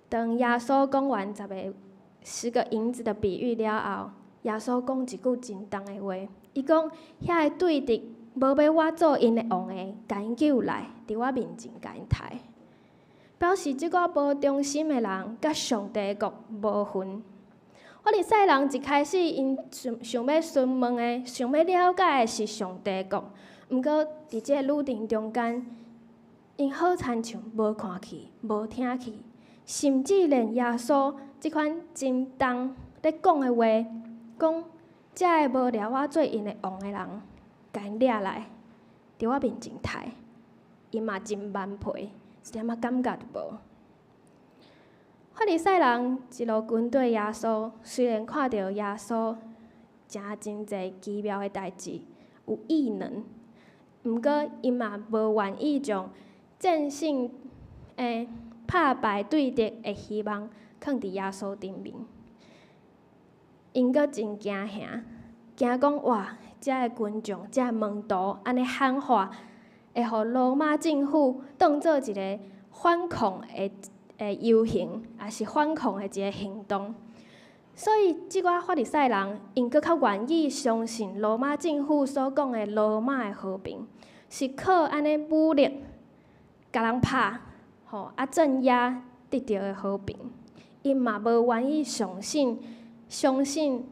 當耶穌講完10個銀子的比喻了後，耶穌講一句真重的話，伊講：遐个對敵無欲我做𪜶的王的，共𪜶叫來，佇我面前共𪜶刣。表示這寡無忠心的人，佮上帝國無份。法利賽人一開始，𪜶想想欲詢問的，想欲了解的是上帝國，毋過佇這個旅程中間，𪜶好親像無看去，無聽去，甚至連耶穌這款真重咧講的話，講遮个無掠我做𪜶的王的人，共𪜶掠來，佇我面前刣，伊嘛真頑皮，一點仔感覺都無。法利賽人一路跟綴耶穌，雖然看著耶穌誠真濟奇妙的代誌，有異能，毋過𪜶嘛無願意將戰勝拍敗對敵的希望囥佇耶穌頂面。𪜶閣真驚嚇，驚講哇，遮个群眾、遮个門徒按呢喊話，會予羅馬政府當做一个反抗的遊行，抑是反抗的一个行動。所以，這寡法利賽人，𪜶閣較願意相信羅馬政府所講的羅馬的和平，是靠按呢武力共人拍，吼啊鎮壓得著的和平。𪜶嘛無願意相信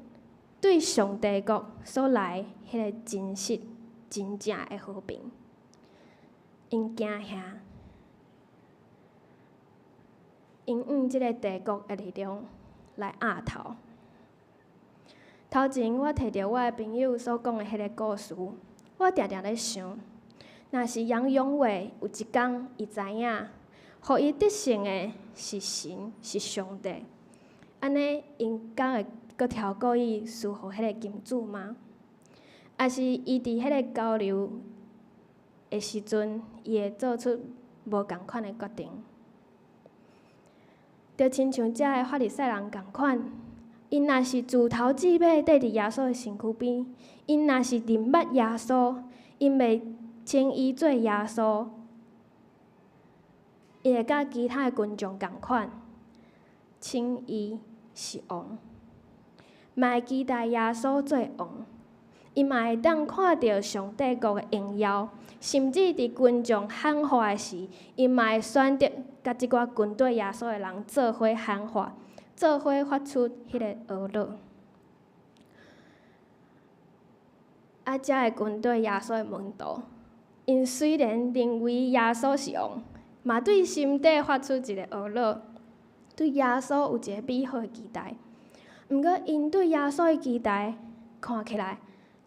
對上帝國所來彼个真實、真正的和平。𪜶驚嚇，𪜶用這个帝國的力量來壓頭。頭前我提著我的朋友所講的彼个故事，我定定咧想，若是楊勇緯有一工伊知影，予伊得勝的是神，是上帝，按呢，𪜶敢會閣跳過伊輸予彼個金主嗎？抑是伊佇彼个交流的時陣，伊會做出無仝款的決定？就親像遮个法利賽人仝款，𪜶若是自頭至尾綴佇耶穌的身軀邊，𪜶若是認捌耶穌，𪜶袂稱伊做耶穌，伊會佮其他的群眾仝款，稱伊是王，嘛會期待耶穌做王，伊嘛會當看著上帝國的榮耀，甚至佇群眾喊話的時，伊嘛會選擇佮這寡跟綴耶穌的人做伙喊話，做伙發出彼个呵咾。啊，遮个跟綴耶穌的門徒，𪜶雖然認為耶穌是王，嘛對心底發出一个呵咾，對耶穌有一个美好的期待。毋過，𪜶對耶穌的期待看起來，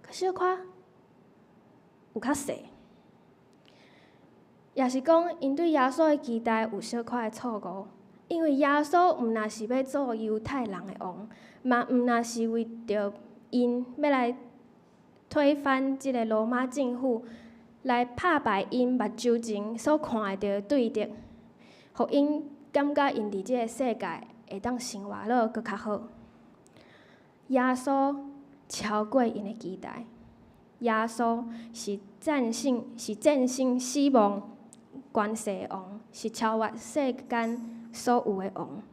閣小可有較細，抑是講𪜶對耶穌的期待有小可的錯誤，因為耶穌毋若是欲做猶太人的王，嘛毋若是為著𪜶欲來推翻這个羅馬政府，來拍敗𪜶目睭前所看會著的對敵，予𪜶感覺𪜶佇這个世界會當生活落閣較好。耶穌超過𪜶的期待，耶穌是戰勝死亡權勢的王，是超越世間所有的王。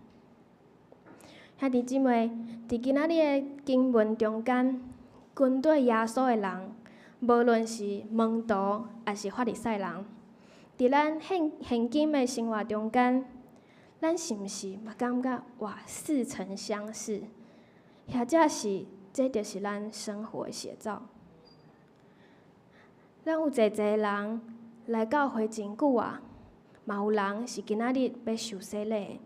兄弟姊妹，佇今仔日的經文中間，跟綴耶穌的人，無論是門徒抑是法利賽人，佇咱現今的生活中間，咱是毋是嘛感覺哇似曾相識？或者是這就是咱生活的寫照？咱有濟濟人來教會真久啊，嘛有人是今仔日欲受洗禮的。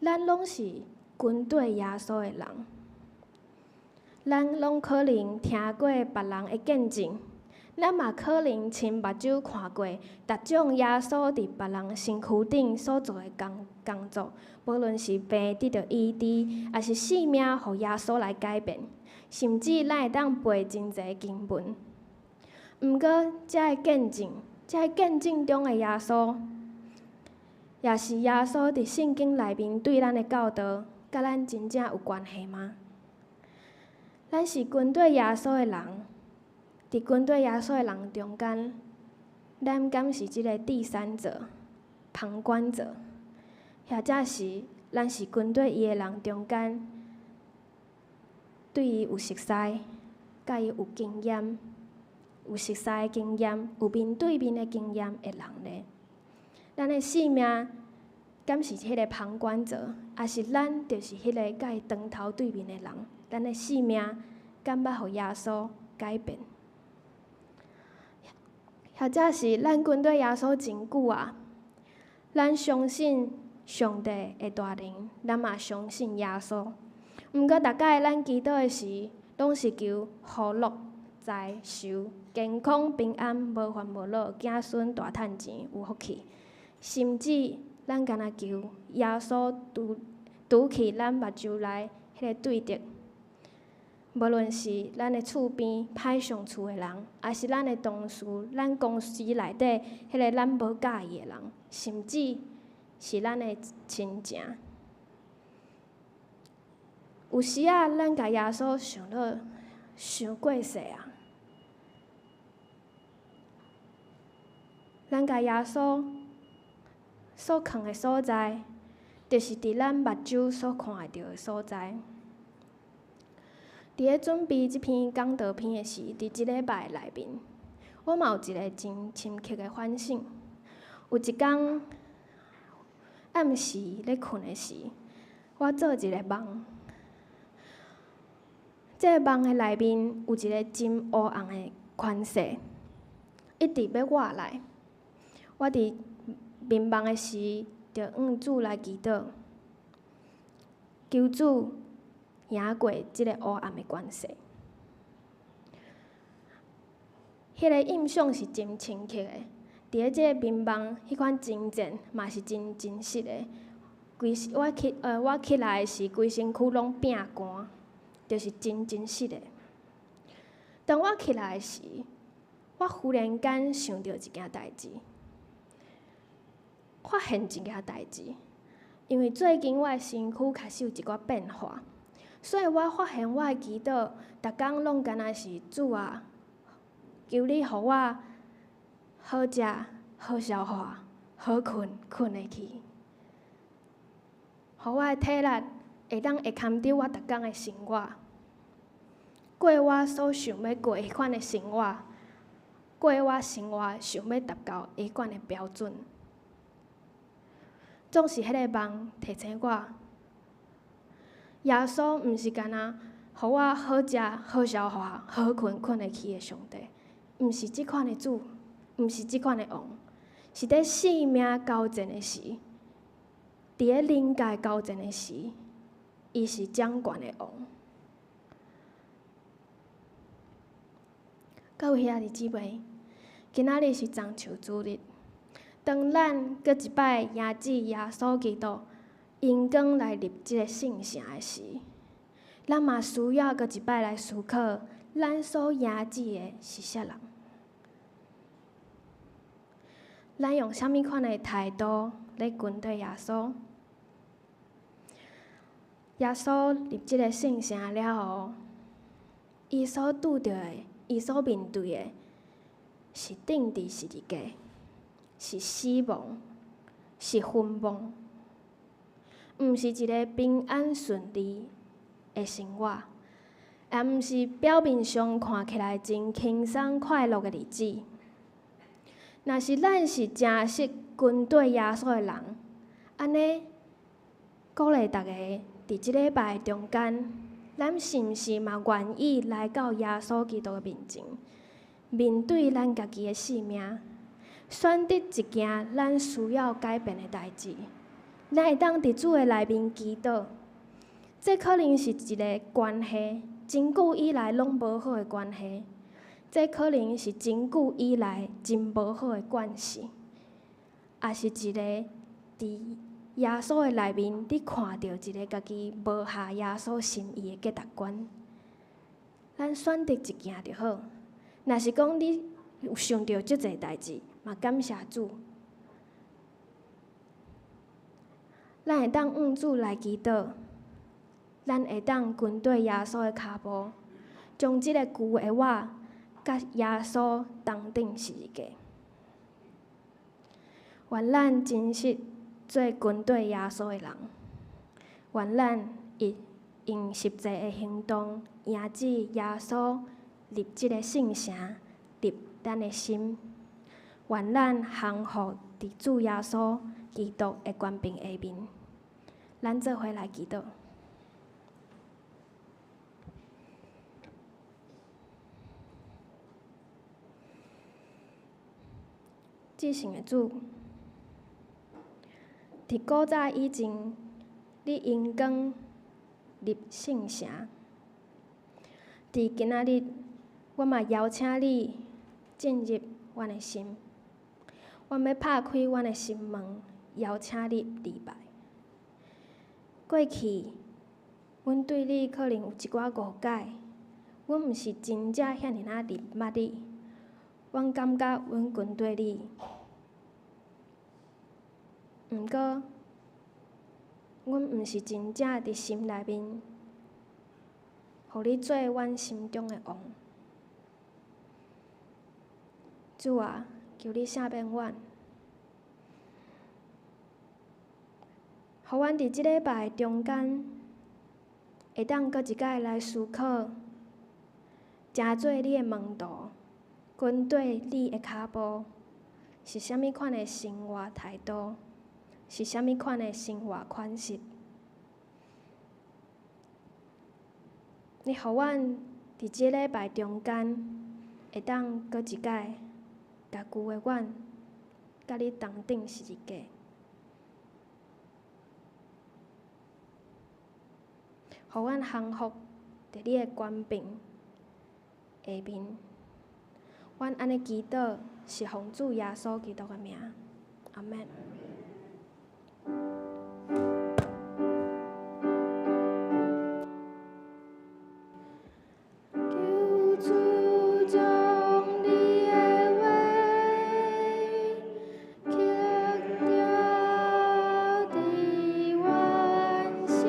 咱攏是跟綴耶穌的人，咱攏可能聽過別人的見證，咱嘛可能親目睭看過逐種耶穌佇別人身軀頂所做的工作，無論是病得著醫治，抑是性命予耶穌來改變，甚至咱會當背真濟經文。毋過，這个見證，這个見證中的耶穌，抑是耶穌佇聖經內面對咱的教導，佮咱真正有關係嗎？咱是跟綴耶穌的人，佇跟綴耶穌的人中間，咱敢是這个第三者、旁觀者，或者是咱是跟綴伊的人中間，對伊有熟似，佮伊有經驗、有熟似的經驗、有面對面的經驗的人呢？咱的性命敢是彼个旁觀者，抑是咱就是彼个佮伊當頭對面的人？咱的性命敢捌予耶穌改變？或者是咱跟綴耶穌真久啊，咱相信上帝的大能，咱嘛相信耶穌。毋過，逐擺咱祈禱的時，攏是求福祿、財壽、健康、平安、無煩無惱、子孫大趁錢、有福氣。甚至咱干焦求耶穌除去咱目睭內彼个對敵，無論是咱的厝邊歹相處的人，抑是咱的同事、咱公司內底彼个咱無佮意的人，甚至是咱的親情。有時仔，咱共耶穌想落傷過細啊！咱共耶穌所囥的所在，就是佇咱目睭所看會著的所在。佇咧準備這篇講道篇的時，佇這禮拜內面，我嘛有一个真深刻的反省。有一工暗時咧睏的時，我做一个夢。這个夢的內面有一个真烏暗的權勢，一直欲倚來。我佇眠夢的時，就向主來祈禱，求主贏過這个烏暗的權勢。彼个印象是真深刻的，佇咧這个眠夢，彼款情節嘛是真真實的。規我起呃，我起來時，規身軀攏變寒，就是真真實的。當我起來時，我忽然間想著一件代誌，發現一件代誌，因為最近我的身軀開始有一寡變化，所以我發現我的祈禱，逐工攏敢若是主啊，求你予我好食、好消化、好睏，睏會去，予我的體力會當會堪得我逐工的生活，過我所想欲過彼款的生活，過我生活想欲達到彼款的標準。總是彼個夢提醒我，耶穌毋是干焦予我好食、好消化、好睏、睏會去的上帝，毋是這款的主，毋是這款的王，是佇性命交戰的時，佇咧靈界交戰的時，伊是掌權的王。各位兄弟姊妹，今仔日是棕樹主日。當咱閣一擺迎接耶穌基督榮光來入這个聖城的時，咱嘛需要閣一擺來思考，咱所迎接的是啥人？咱用啥物款的態度來跟綴耶穌？耶穌入這个聖城了後，伊所拄著的，伊所面對的，是釘佇十字架。是死亡，是昏亡，毋是一个平安順利的生活，也毋是表面上看起來真輕鬆快樂的日子。若是咱是誠實跟綴耶穌的人，按呢鼓勵大家佇這禮拜中間，咱是毋是嘛願意來到耶穌基督的面前，面對咱家己的性命，選擇一件咱需要改變的代誌。咱會當佇主的內面祈禱，這可能是一个關係，真久以來攏無好的關係，這可能是真久以來真無好的關係，也是一個佇耶穌的內面，你看著一个家己無合耶穌心意的價值觀。咱選擇一件就好。若是講你有想著足濟代誌，嘛感謝主。咱會當向主來祈禱，咱會當跟綴耶穌的跤步，將這個舊的我佮耶穌同釘十字架。願咱真實做跟綴耶穌的人，願咱會用實際的行動迎接耶穌入這个聖城，入咱的心。願咱降服佇主耶穌基督的權柄下面，咱做伙來祈禱。至聖的主，佇古早以前，你榮光入聖城。佇今仔日，我嘛邀請你進入阮的心。阮欲拍開阮的心門，邀請你入來。過去，阮對你可能有一寡誤解，阮毋是真正遐爾仔認捌你。阮感覺阮跟綴你，毋過，阮毋是真正佇心內面，予你做阮心中的王。主啊，求你赦免阮，予阮佇這禮拜中間，會當閣一擺來思考，成做你的門徒，跟綴你的跤步，是啥物款的生活態度，是啥物款的生活款式？你予阮佇這禮拜中間，會當閣一擺，共舊的阮，佮你同釘十字架，予阮降服佇你的權柄下面。阮按呢祈禱，是奉主耶穌基督的名，阿們。求主將你的話刻著佇阮心。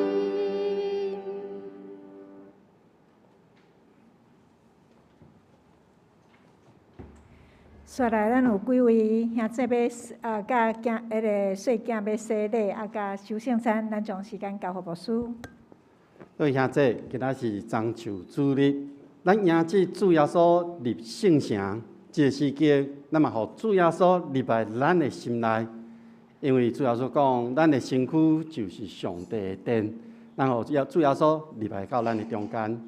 煞來，咱有幾位兄姊欲啊，佮囝彼个細囝欲洗禮，啊，佮守聖餐，咱將時間交予牧師。各位兄姊，今仔是中秋主日，咱迎接主耶穌入聖城，這个時間，咱嘛予主耶穌入來咱的心內，因為主耶穌講，咱的身軀就是上帝的殿，咱予主耶穌入來到咱的中間。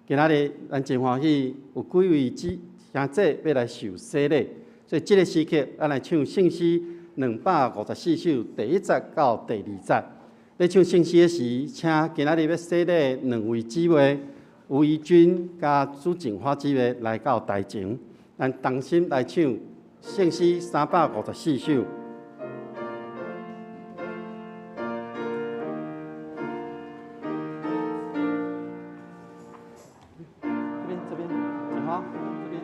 今仔日咱真歡喜，有幾位姊兄姊欲來受洗禮，所以這个時刻，咱來唱聖詩254首第一節到第二節。咧唱聖詩的時，請今仔日欲洗禮的兩位姊妹吳怡君佮朱景花姊妹來到台前，咱同心來唱聖詩354首。這邊，這邊，景花，這邊。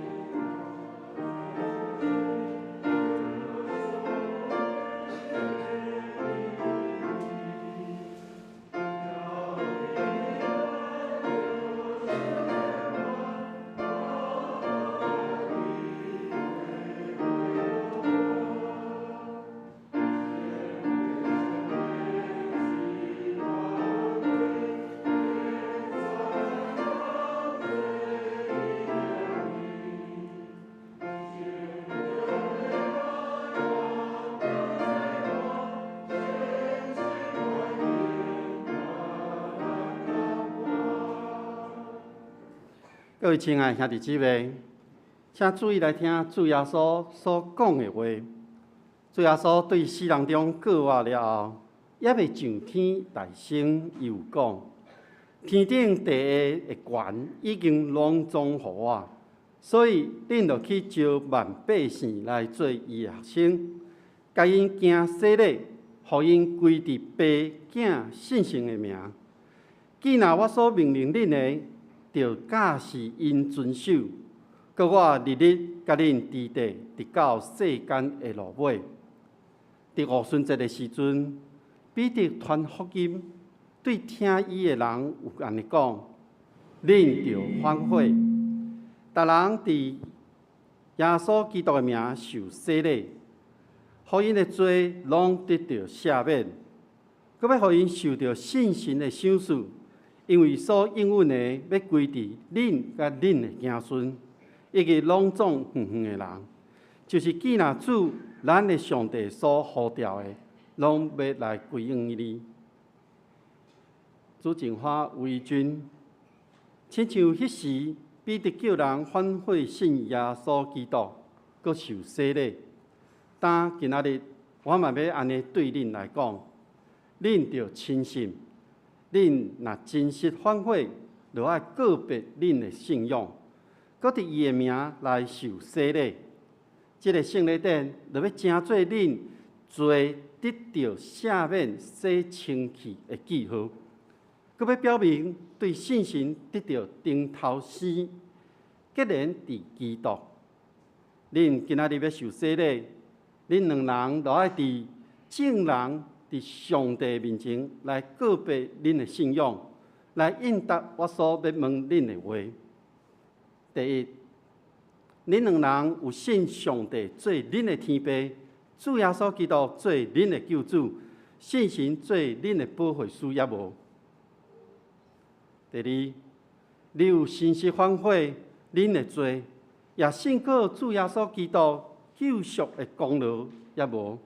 各位親愛兄弟姊妹，請注意來聽主耶穌所講的話。主耶穌對死人中復活了後，猶未上天來升，伊有講：天頂地下的權已經攏總予我，所以恁著去招萬百姓來做伊的學生，共𪜶行洗禮，予𪜶歸佇爸、囝、聖神的名。既若我所命令恁的，著教示𪜶遵守。閣我日日佮恁佇佇，直到世間的落尾。佇五旬節的時陣，彼得傳福音，對聽伊的人有按呢講：恁著反悔，逐人佇耶穌基督的名受洗禮，予𪜶的罪攏得著赦免，閣欲予𪜶受著聖神的賞賜，因為所應允的欲歸佇恁佮恁的子孫，以及攏總遠遠的人，就是既若主咱的上帝所呼召的，攏欲來歸應伊。主淨化為君，親像彼時彼得叫人反悔信耶穌基督，閣受洗禮。但今仔日我嘛欲按呢對恁來講，恁著深信，恁若真實反悔，就愛告別恁的信仰，閣佇伊的名來受洗禮。這个聖禮典就欲成做恁罪得著赦免、洗清氣的記號，閣欲表明對聖神得著重頭生，結連佇基督。恁今仔日欲受洗禮，恁兩人就愛佇眾人佇上帝面前來告別恁的信仰，來應答我所欲問恁的話。第一，恁兩人有信上帝做恁的天父，主耶穌基督做恁的救主，聖神做恁的保惠師，抑無？第二，你有誠實反悔恁的罪，也信靠主耶穌基督救贖的功勞，抑無？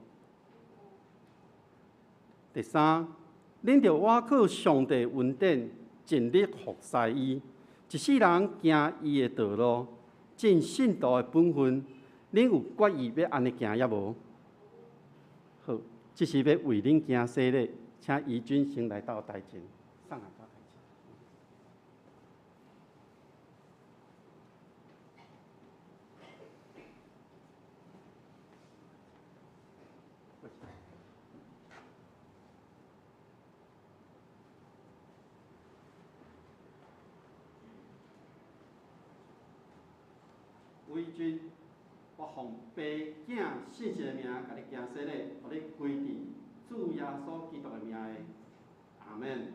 第三，恁著倚靠上帝恩典，盡力服侍伊，一世人行伊的道路，盡信徒的本分。恁有決意欲按呢行，抑無？好，這時欲為恁行洗禮，請怡君先來到台前，上來到台前。偉君，我奉爸、囝、聖神的名，共你行洗禮，予你歸佇主耶穌基督的名下，阿們。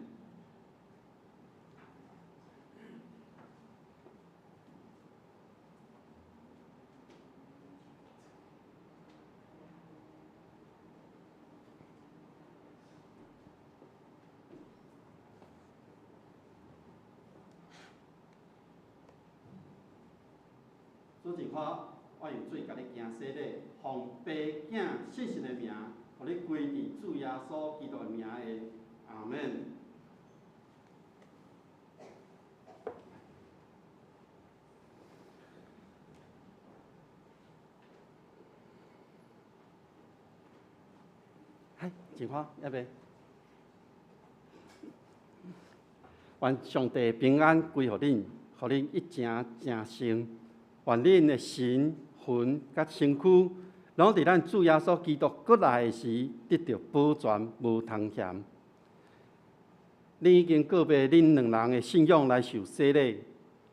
主淨化，我用水共你行洗禮，奉爸、囝、聖神的名，予你歸佇主耶穌基督的名下，阿們。嗨，淨化，猶未？願上帝平安歸予恁，予恁一成成聖。願恁的神、魂佮身軀，攏佇咱主耶穌基督閣來的時，得著保全，無通嫌。恁已經告別恁兩人的信仰來受洗禮，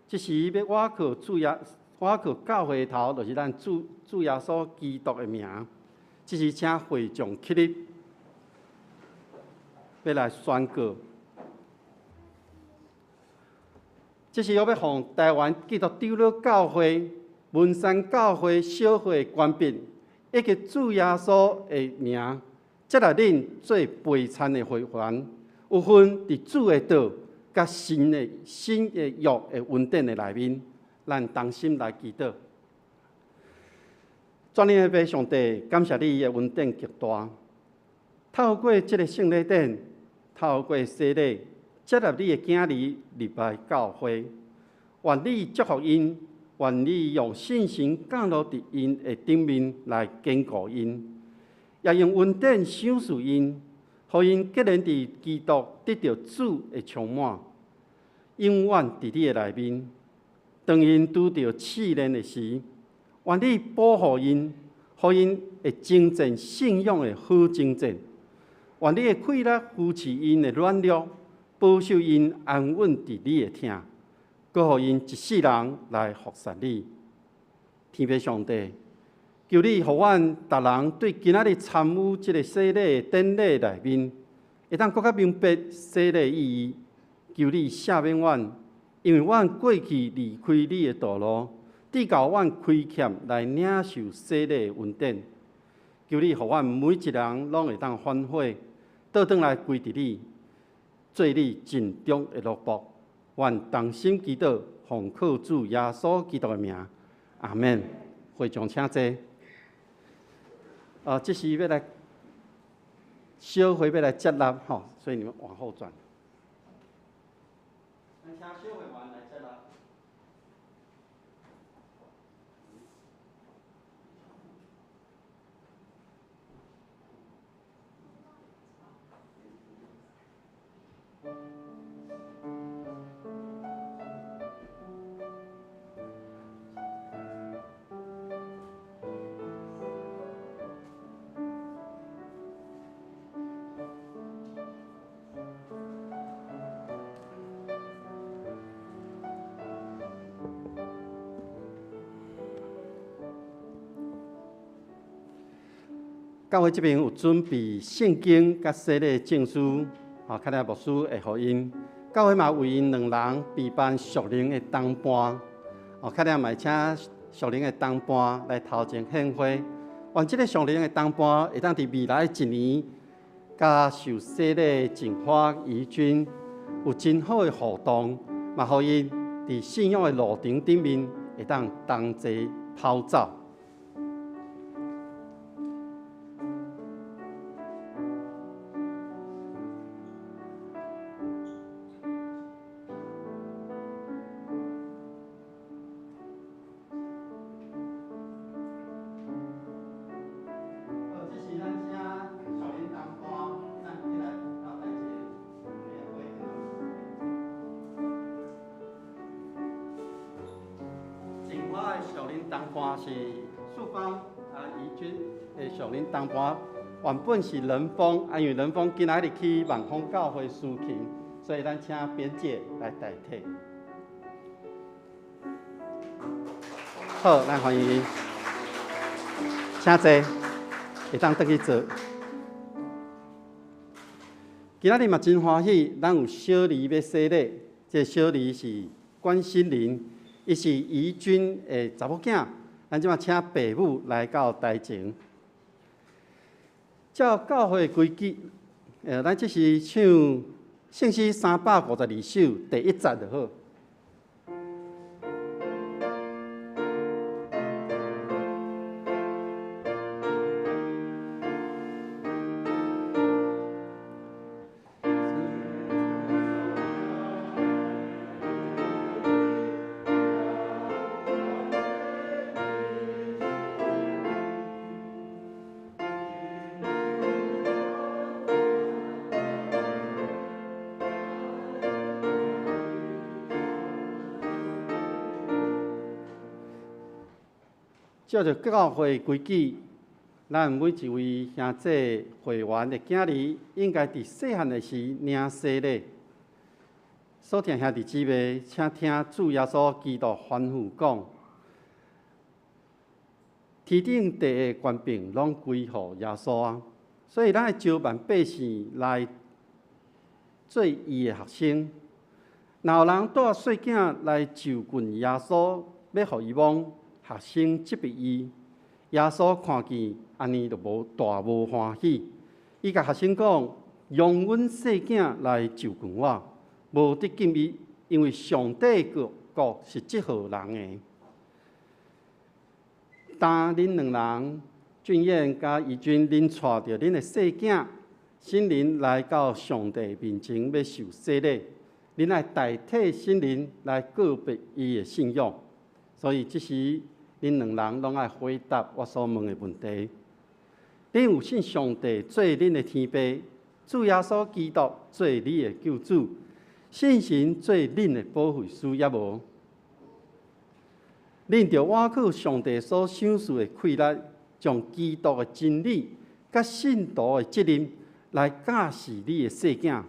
這時欲倚靠主耶，倚靠教會頭，就是咱主主耶穌基督的名。這時請會眾起立，欲來宣告。這時我欲奉臺灣基督長老教會文山教會小會權柄，以及主耶穌的名，接納恁做陪餐的會員，有份佇主的道佮新的新的約的恩典的內面，咱同心來祈禱。全能的父上帝，感謝你的恩典極大，透過這个聖禮典，透過洗禮，接納你的囝兒入來教會，願你祝福𪜶，願你用信心降落佇𪜶的頂面來堅固𪜶，也用恩典賞賜𪜶，予𪜶結連佇基督得著主的充滿，永遠佇你的內面。當𪜶拄著試煉的時，願你保護𪜶，予𪜶會征戰信仰的好征戰。願你的氣力扶持𪜶的軟弱，保守𪜶安穩佇你的疼，閣予𪜶一世人來服侍你。天父上帝，求你予阮逐人對今仔日參與這个洗禮的典禮內面，會當閣較明白洗禮意義。求你赦免阮，因為阮過去離開你的道路，直到阮虧欠來領受洗禮的恩典。求你予阮每一人攏會當反悔，倒轉來歸佇你，做你盡忠的奴僕。阮同心祈禱，奉靠主耶穌基督的名，阿們。會眾請坐。這是欲來小會欲來接納吼，所以你們往後轉。咱請小會員來接納。教會這邊有準備聖經佮洗禮證書，吼，看下牧師會予𪜶。教會嘛為𪜶兩人備辦屬靈的同伴，哦，看下嘛會請屬靈的同伴來頭前獻花。願這个屬靈的同伴會當佇未來一年，佮受洗禮淨化怡君有真好的互動，嘛予𪜶佇信仰的路程頂面會當同齊跑走。同伴原本是仁峰，啊，因為仁峰今仔日去萬豐教會司琴，所以咱請編姐來代替。好，咱歡迎，請坐，會當轉去坐。今仔日嘛真歡喜，咱有小兒欲洗禮，這个小兒是關心玲，伊是怡君的查某囝，咱這馬請爸母來到台前。照教會規矩，咱這是唱聖詩352首第一節就好。照著教會規矩，咱每一位兄弟會員的囝兒，應該佇細漢的時領洗禮。所聽兄弟姊妹，請聽主耶穌基督吩咐講：天頂地的權柄攏歸予耶穌啊！所以咱愛招萬百姓來做伊的學生。若有人帶細囝來就近耶穌，欲予伊摸。學生責備伊，耶穌看見按呢就無大無歡喜。伊共學生講：容阮細囝來就近我，無得禁伊，因為上帝國是這號人的。當恁兩人俊彥佮怡君，恁帶著恁的細囝新林來到上帝面前，欲受洗禮，恁愛代替新林來告別伊的信仰。所以這時恁兩人攏愛回答我所問的問題。恁有信上帝做恁的天父，主耶穌基督做你的救主，聖神做恁的保惠師，抑無？恁著倚靠上帝所賞賜的氣力，將基督的真理佮信徒的責任來教示你的細囝，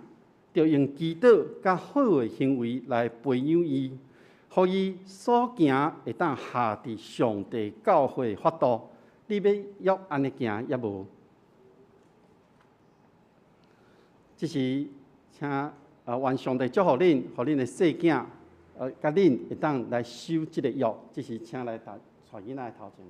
著用祈禱佮好的行為來培養伊，予伊所行會當合佇上帝教誨的法度。你欲約按呢行，抑無？這時請啊，願上帝祝福恁，予恁的細囝，佮恁會當來守這个約。這時請來帶囡仔的頭前。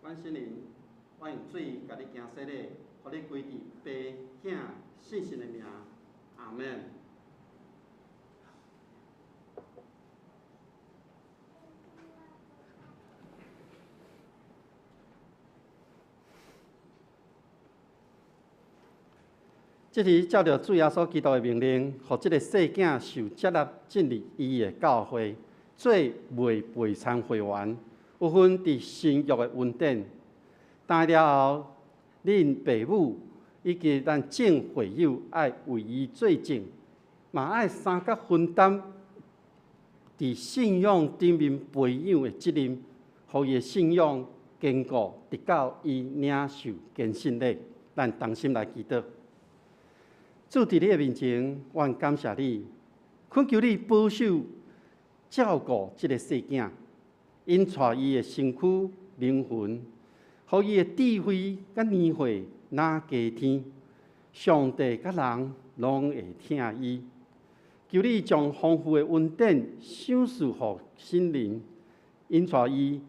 阮聖靈，我用水共你行洗禮，予你歸佇爸、囝、聖神的名，阿們。這時照著主耶穌基督的命令，予這个細囝受接納進入伊的教會，做袂陪餐會員，有份佇新約的恩典。但了後，恁爸母以及咱眾會友愛為伊做證，嘛愛相佮分擔佇信仰頂面培養的責任，予伊的信仰堅固，直到伊領受堅信禮。咱同心來祈禱。主佇你的面前，阮感謝你，懇求你保守照顧這个細囝，引帶伊的身軀、靈魂，予伊的智慧佮年歲若加添，上帝佮人攏會疼伊。求你將豐富的恩典賞賜予心靈，引帶伊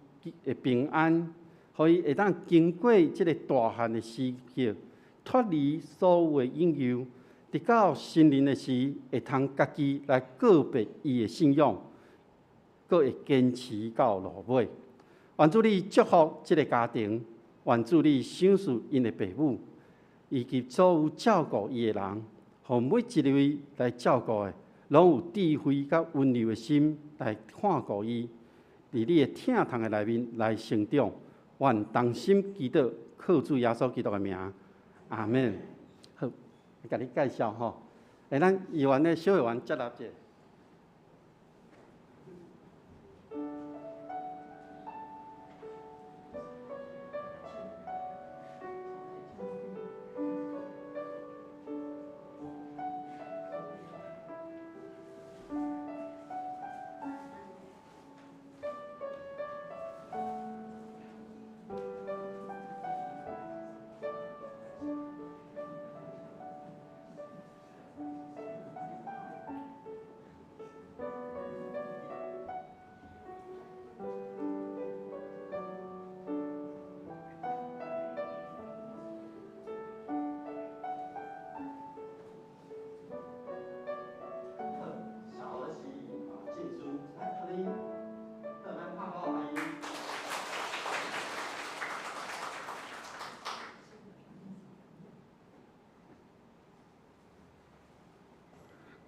的平安，予伊會當經過這个大漢的時刻，脫離所有的引誘。直到成人的時，會通家己來告別伊的信仰，閣會堅持到落尾。願主你祝福這个家庭，願主你賞賜𪜶的爸母，以及所有照顧伊的人，予每一位來照顧的，攏有智慧佮溫柔的心來看顧伊，佇你的疼痛的內面來成長。願同心祈禱，靠主耶穌基督的名，阿們。好，共你介紹吼，咱議員的小會員接納者。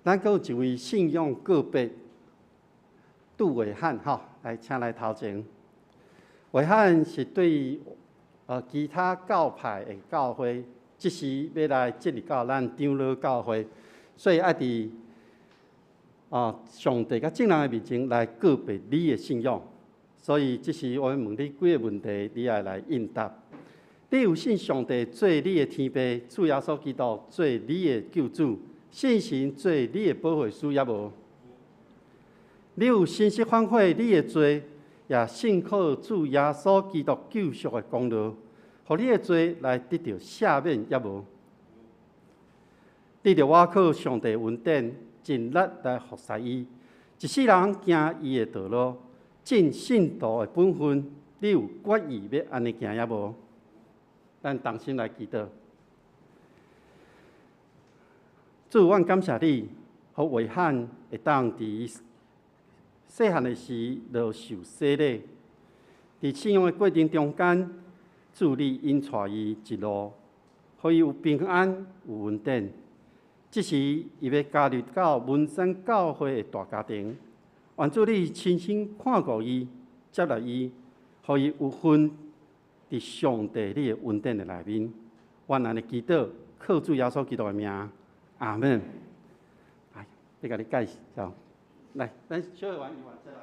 咱閣有一位信仰告別杜偉漢，吼，來請來頭前。偉漢是對其他教派的教會，這時欲來進入到咱長老教會，所以愛佇上帝佮眾人的面前來告別你的信仰。所以這時我欲問你幾个問題，你愛來應答。你有信上帝做你的天父，主耶穌基督做你的救主，聖神做你的保惠師，抑無？你有誠實反悔你的罪，也信靠主耶穌基督救贖的功勞，予你的罪來得著赦免，抑無？你著倚靠上帝恩典，盡力來服侍伊，一世人行伊的道路，盡信徒的本分。你有決意欲按呢行，抑無？咱同心來祈禱。主，主，阮感謝你，予約翰會當佇細漢的時就受洗禮，佇信仰的過程中間，主你引帶伊一路，予伊有平安、有恩典。這時，伊欲加入到文山教會的大家庭，願主你親身看顧伊、接納伊，予伊有份佇上帝你的恩典的內面。阮按呢祈禱，靠主耶穌基督的名，阿門。來，欲共你介紹，來，咱小會員伊員這來。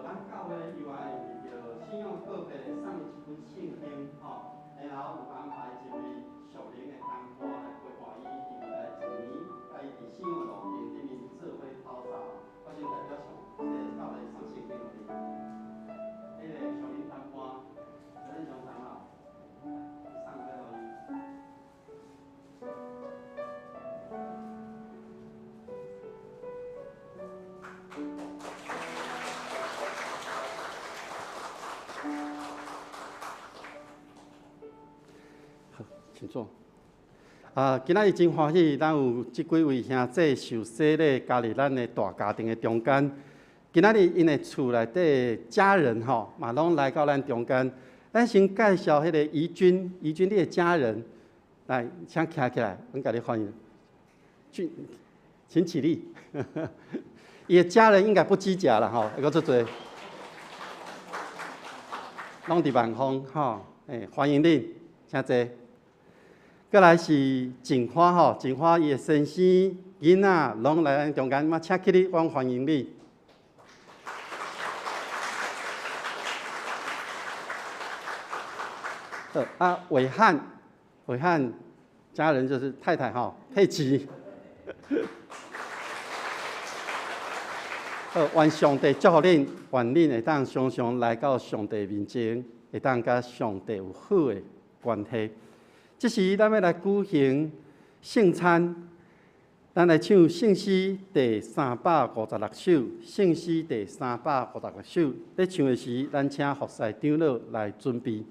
咱教會以外為著信仰告白送伊一本聖經，吼，然後有安排一位屬靈的同伴來陪伴伊，佇未來一年，共伊佇信仰的路程頂面做伙跑走。我先代表上這个教會送聖經予你，彼个屬靈同伴，咱上堂啊，送這予伊。好，請坐。啊，今仔日真歡喜，咱有這幾位兄弟受洗禮加入咱的大家庭的中間。今仔日𪜶的厝內底家人吼，嘛攏來到咱中間。咱先介紹彼个怡君，怡君你的家人，來，請徛起來，阮共你歡迎。俊，請起立。伊的家人應該不止一个啦吼，會閣足濟，攏佇萬豐吼，欸，歡迎恁，請坐。過來是靜花吼，靜花伊的先生、囡仔攏來咱中間，嘛請起立，阮歡迎你。好，啊，偉漢，偉漢家人就是太太吼，佩奇。好，願上帝祝福恁，願恁會當常常來到上帝面前，會當佮上帝有好的關係。這時，咱欲來舉行聖餐，咱來唱聖詩第356首，聖詩第356首。咧唱的時，咱請服侍長老來準備。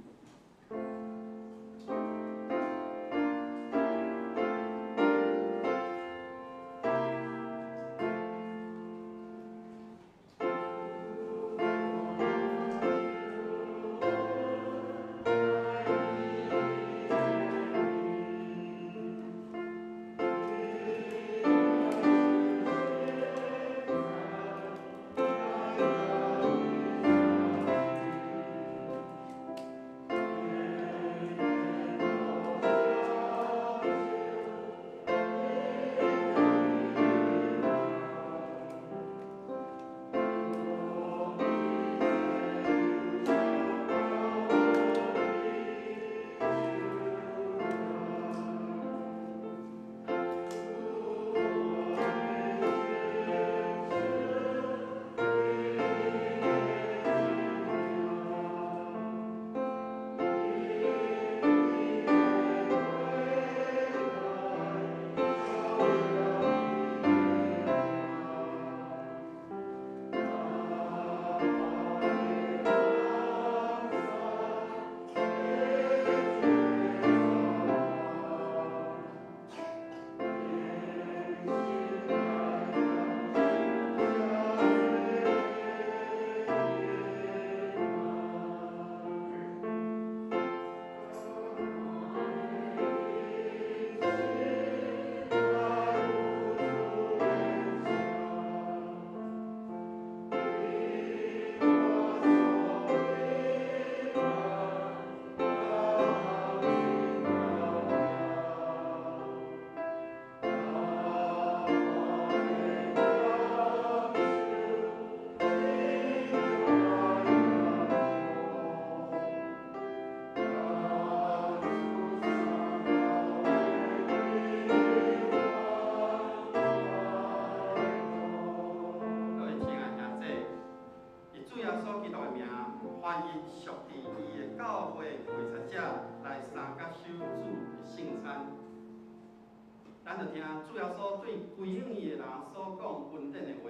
咱就聽主耶穌對歸向伊的人所講恩典的話。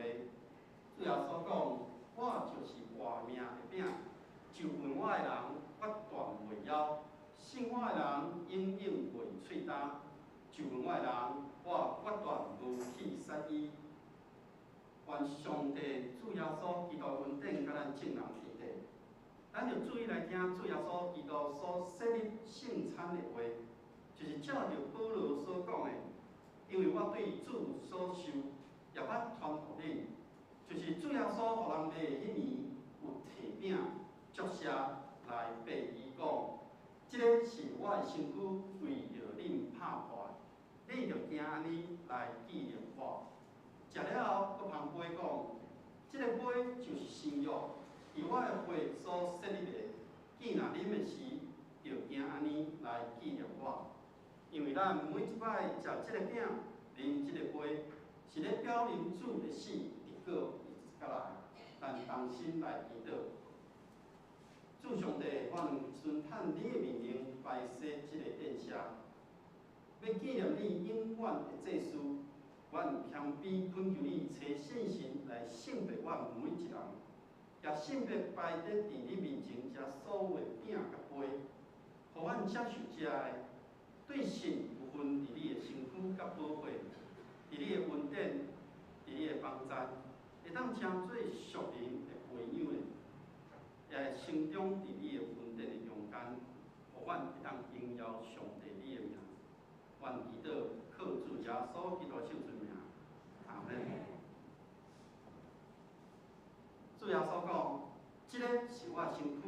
主耶穌講：我就是活命的餅，就近我的人，決斷袂枵；信我的人，永遠袂喙焦。就近我的人，我決斷無去殺伊。願上帝主耶穌基督恩典佮咱眾人同在。咱就注意來聽主耶穌基督所設立聖餐的話，就是照著保羅所講的，因為我對主所受，也捌傳予恁，就是主耶穌予人賣的彼暝，有提餅、祝謝來擘伊講：這个是我的身軀，為著恁拍破的，恁著行按呢來紀念我。食了後，閣捧杯講：這个杯就是新約，以我的血所設立的。既若啉的時，著行按呢來紀念我。因為咱每一擺食這个餅、啉這个杯，是咧表明主的死，直到伊再來。咱同心來祈禱。主上帝，阮遵趁你的命令擺設這个宴席，欲紀念你永遠的祭司。阮謙卑懇求你，差聖神來聖別阮每一人，也聖別擺佇你面前遮所有的餅佮杯，予阮接受遮的，對信有份佇你的身軀佮寶血，佇你的恩典，佇你的幫助，會當成做屬靈的培養的，也會成長佇你的恩典的中間，予阮會當榮耀上帝你的名。阮祈禱靠主耶穌基督聖尊名，阿們。主耶穌講：這个是我身軀，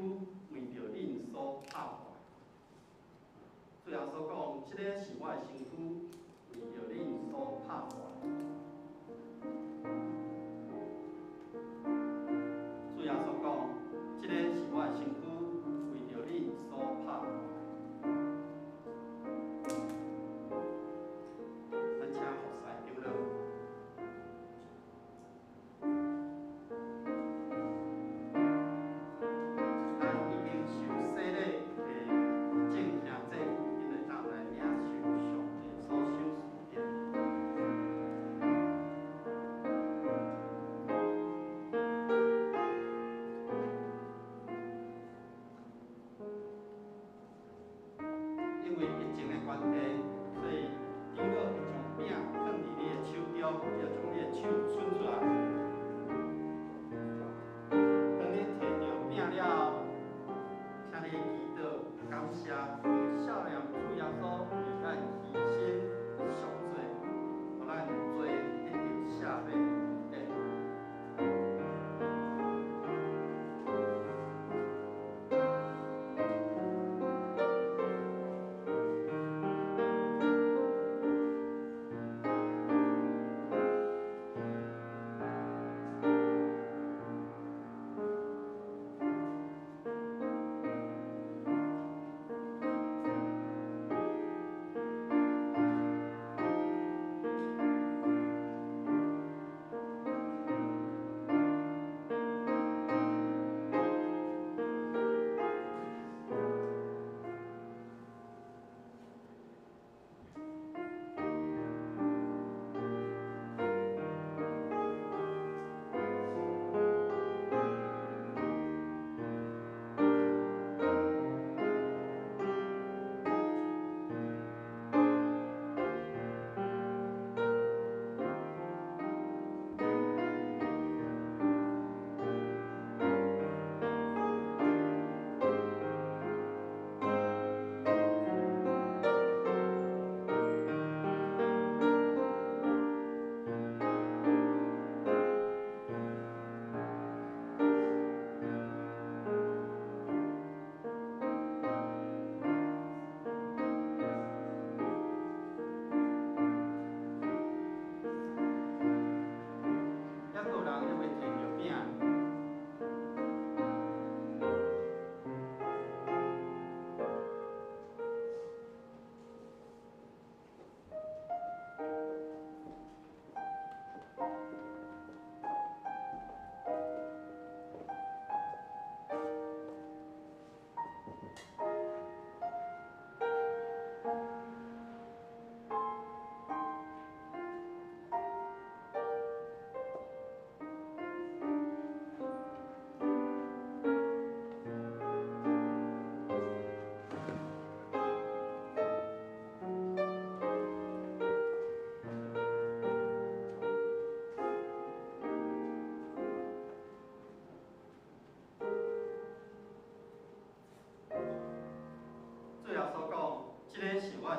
為著恁所拍破的。主耶穌講：這个是我的身軀，為著恁所拍破的。主耶穌講：這个是我的身軀，為著恁所拍破的。咱請服侍長老。咱已經受洗禮的眾兄弟，𪜶會當來領受上帝所賞賜的。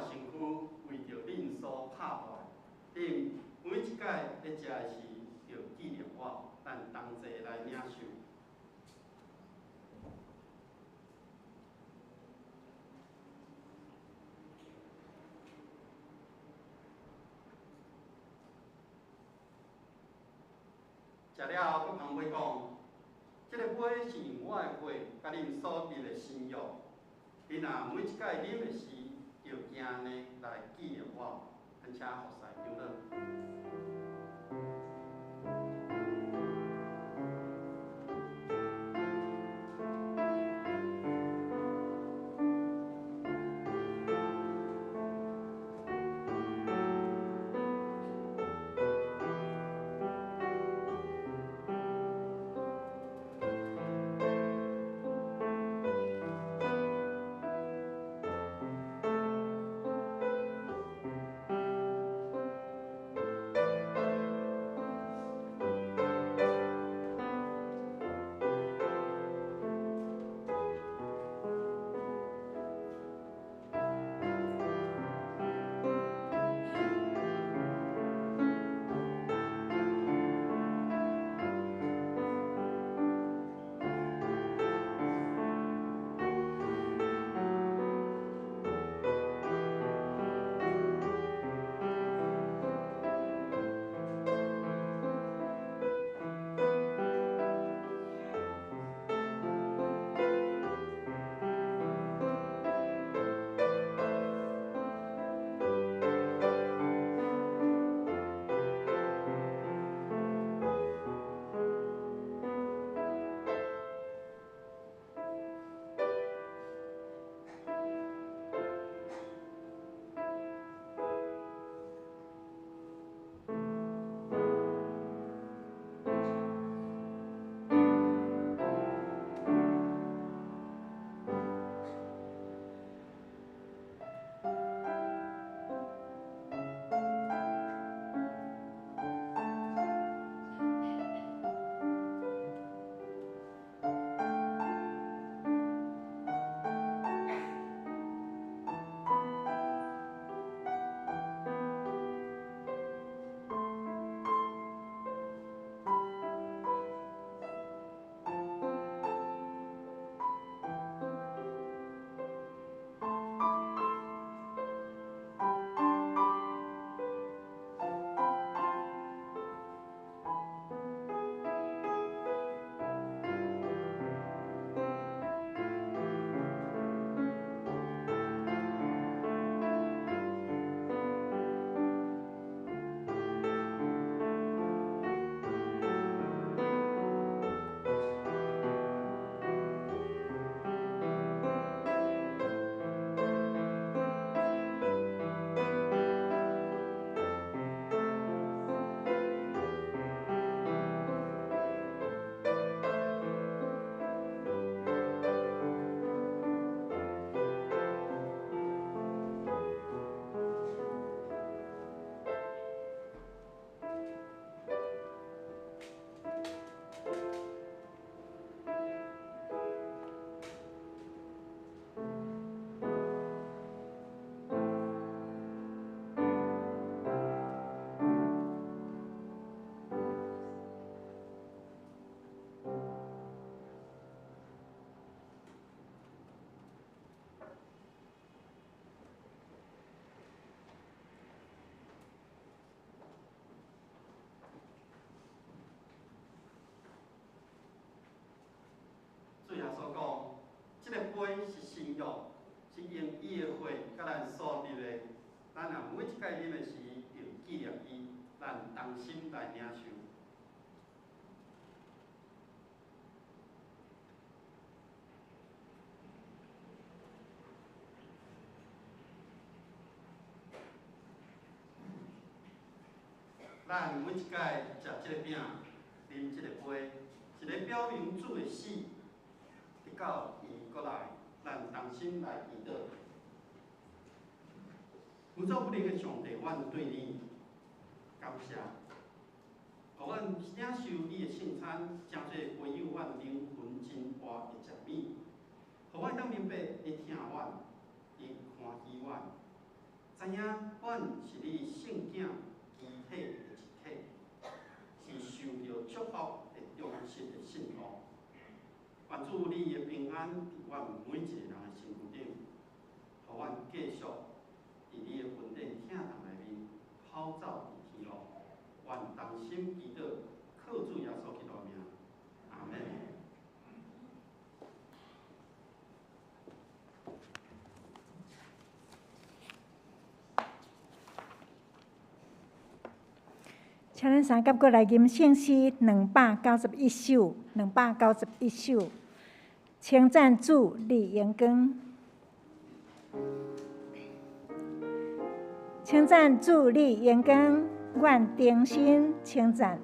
身躯為著恁所拍破的，恁每一擺咧食的時，著紀念我，咱同齊來領受。食了後，閣捧杯講：這个杯是用我的血佮恁所立的新約。恁若每一擺啉的時，著行按呢來紀念我。咱請服侍長老。主耶穌講，這个杯是新約，是用伊的血佮咱所立的。咱若每一擺啉的時，著紀念伊，咱同心來領受。咱每一擺食這个餅，啉這个杯，是咧表明主的死，直到伊閣來，咱同心來祈禱。無所不能的上帝，阮對你感謝，予阮領受你的聖餐，成做培養阮靈魂真活的食物，予阮當明白你疼阮，你歡喜阮，知影阮是你聖囝肢體的一體，是受著祝福的忠實的信徒。願主你的平安佇阮每一個人的身軀頂，予阮繼續佇你的恩典疼痛內面跑走佇天路。願同心祈禱，靠主耶穌基督的名，阿門。請咱三甲閣來吟聖詩291首，291首，稱讚主你榮光，稱讚主你榮光，願忠心稱讚，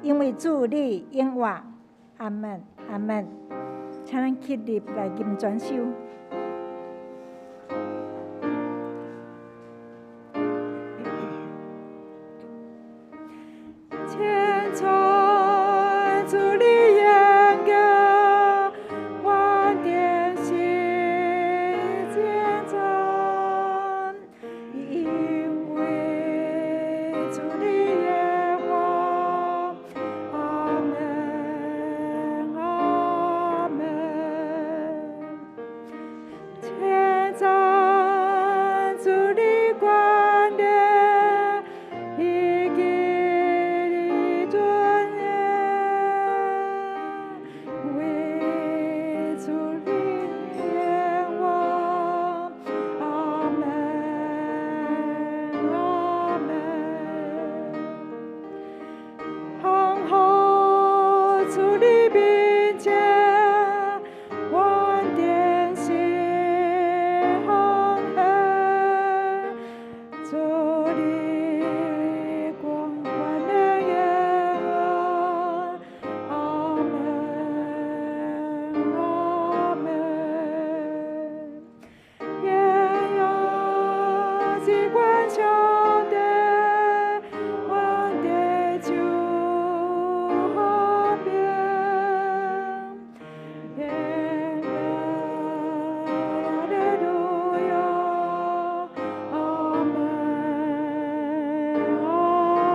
因為主你永活，阿門，阿門。請咱起立來吟全首。稱讚主你榮光，願忠心稱讚，因為主你永活，阿門，阿門。稱讚主你權能，以及你尊嚴，為主你永活，阿門，阿門。降候主你面前，願忠心奉獻，主你光權能永活，阿門，阿門。耶和至高上帝，願得救和平，願得哈利路亞，阿門，阿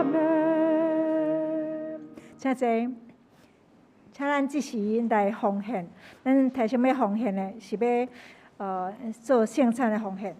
門。請坐，請咱這時來奉獻。咱提啥物奉獻呢？是欲做聖餐的奉獻。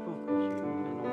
報告是免攏報告。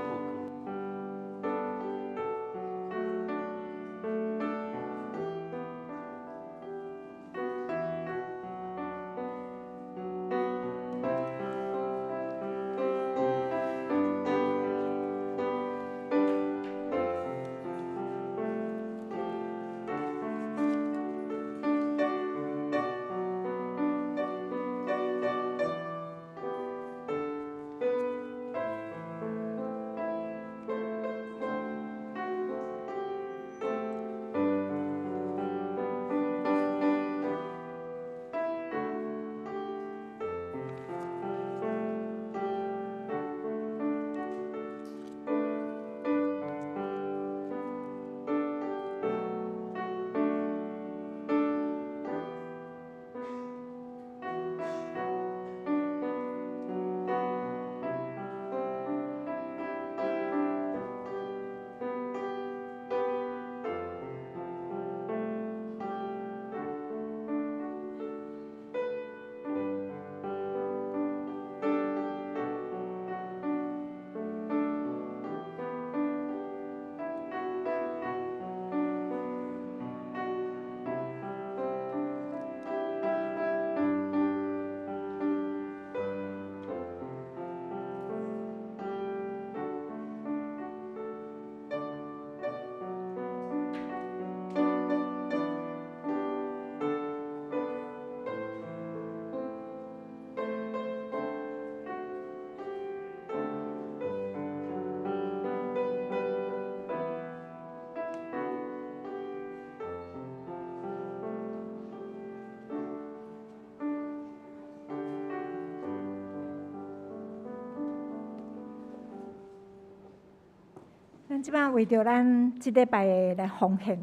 咱這擺為著咱這禮拜的來奉獻。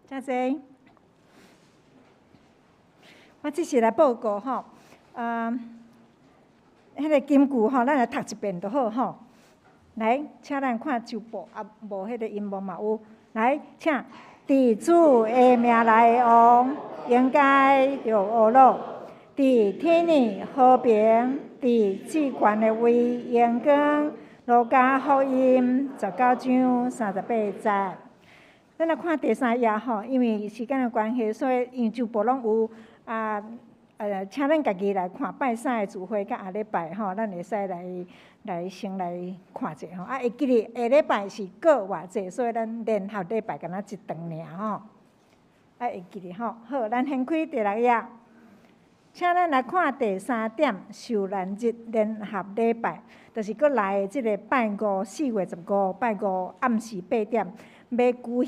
真濟，我只是來報告吼，彼个金句吼，咱來讀一遍就好吼。來，請咱看周報，啊，無彼个螢幕嘛有。來，請佇主的名來的王，應該著呵咾。佇天裡和平，佇至懸的位榮光。路加福音19章38節。咱來看第三頁吼，因為時間的關係，所以因為周報攏有啊，請咱家己來看拜三的聚會佮下禮拜吼，咱會使來先來看者吼。啊，會記得下禮拜是過活節，所以咱聯合禮拜敢若一頓爾吼。啊，會記得吼。好，咱掀開第六頁，請咱來看第三點，受難日聯合禮拜，就是閣來的這个拜五4月15拜五暗時8點。欲舉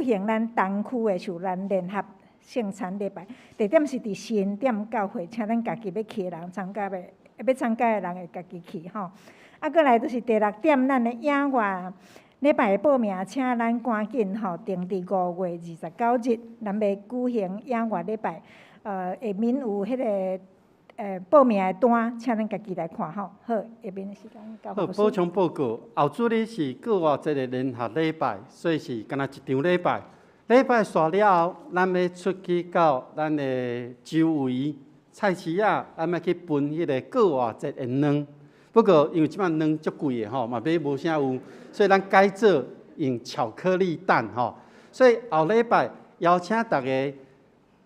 行咱東區的受難聯合聖餐禮拜，地點是佇新店教會，請咱家己欲去的人參加的，欲參加的人會家己去吼。啊，閣來就是第六點，咱的野外禮拜的報名，請咱趕緊吼，訂佇5月29日，咱欲舉行野外禮拜，下面有彼个報名的單，請咱家己來看吼。好，下面時間交好，補充報告，後主日是過活節的聯合禮拜，所以是敢若一場禮拜。禮拜煞了後，咱欲出去到咱的周圍菜市仔，咱欲去分彼个過活節的卵。不過因為這擺卵足貴的吼，嘛買無啥有，所以咱改做用巧克力蛋吼。所以後禮拜邀請大家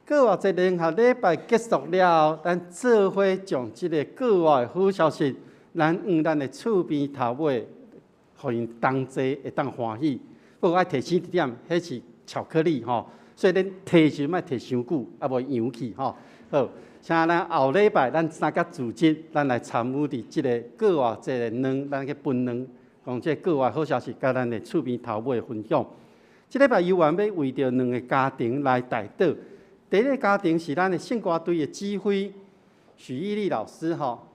復活節聯合禮拜結束了後，咱做伙將這个復活的好消息，咱往咱的厝邊頭尾，予𪜶同齊會當歡喜。不過愛提醒一點，彼是巧克力吼，所以恁提時莫提傷久，啊無揚去吼。好，請咱後禮拜咱三甲組織，咱來參與佇這个復活節的卵，咱去分卵，講這个復活好消息，佮咱的厝邊頭尾分享。這禮拜猶原欲為著兩个家庭來代禱。第一个家庭是咱的聖歌隊的指揮許義立老師吼。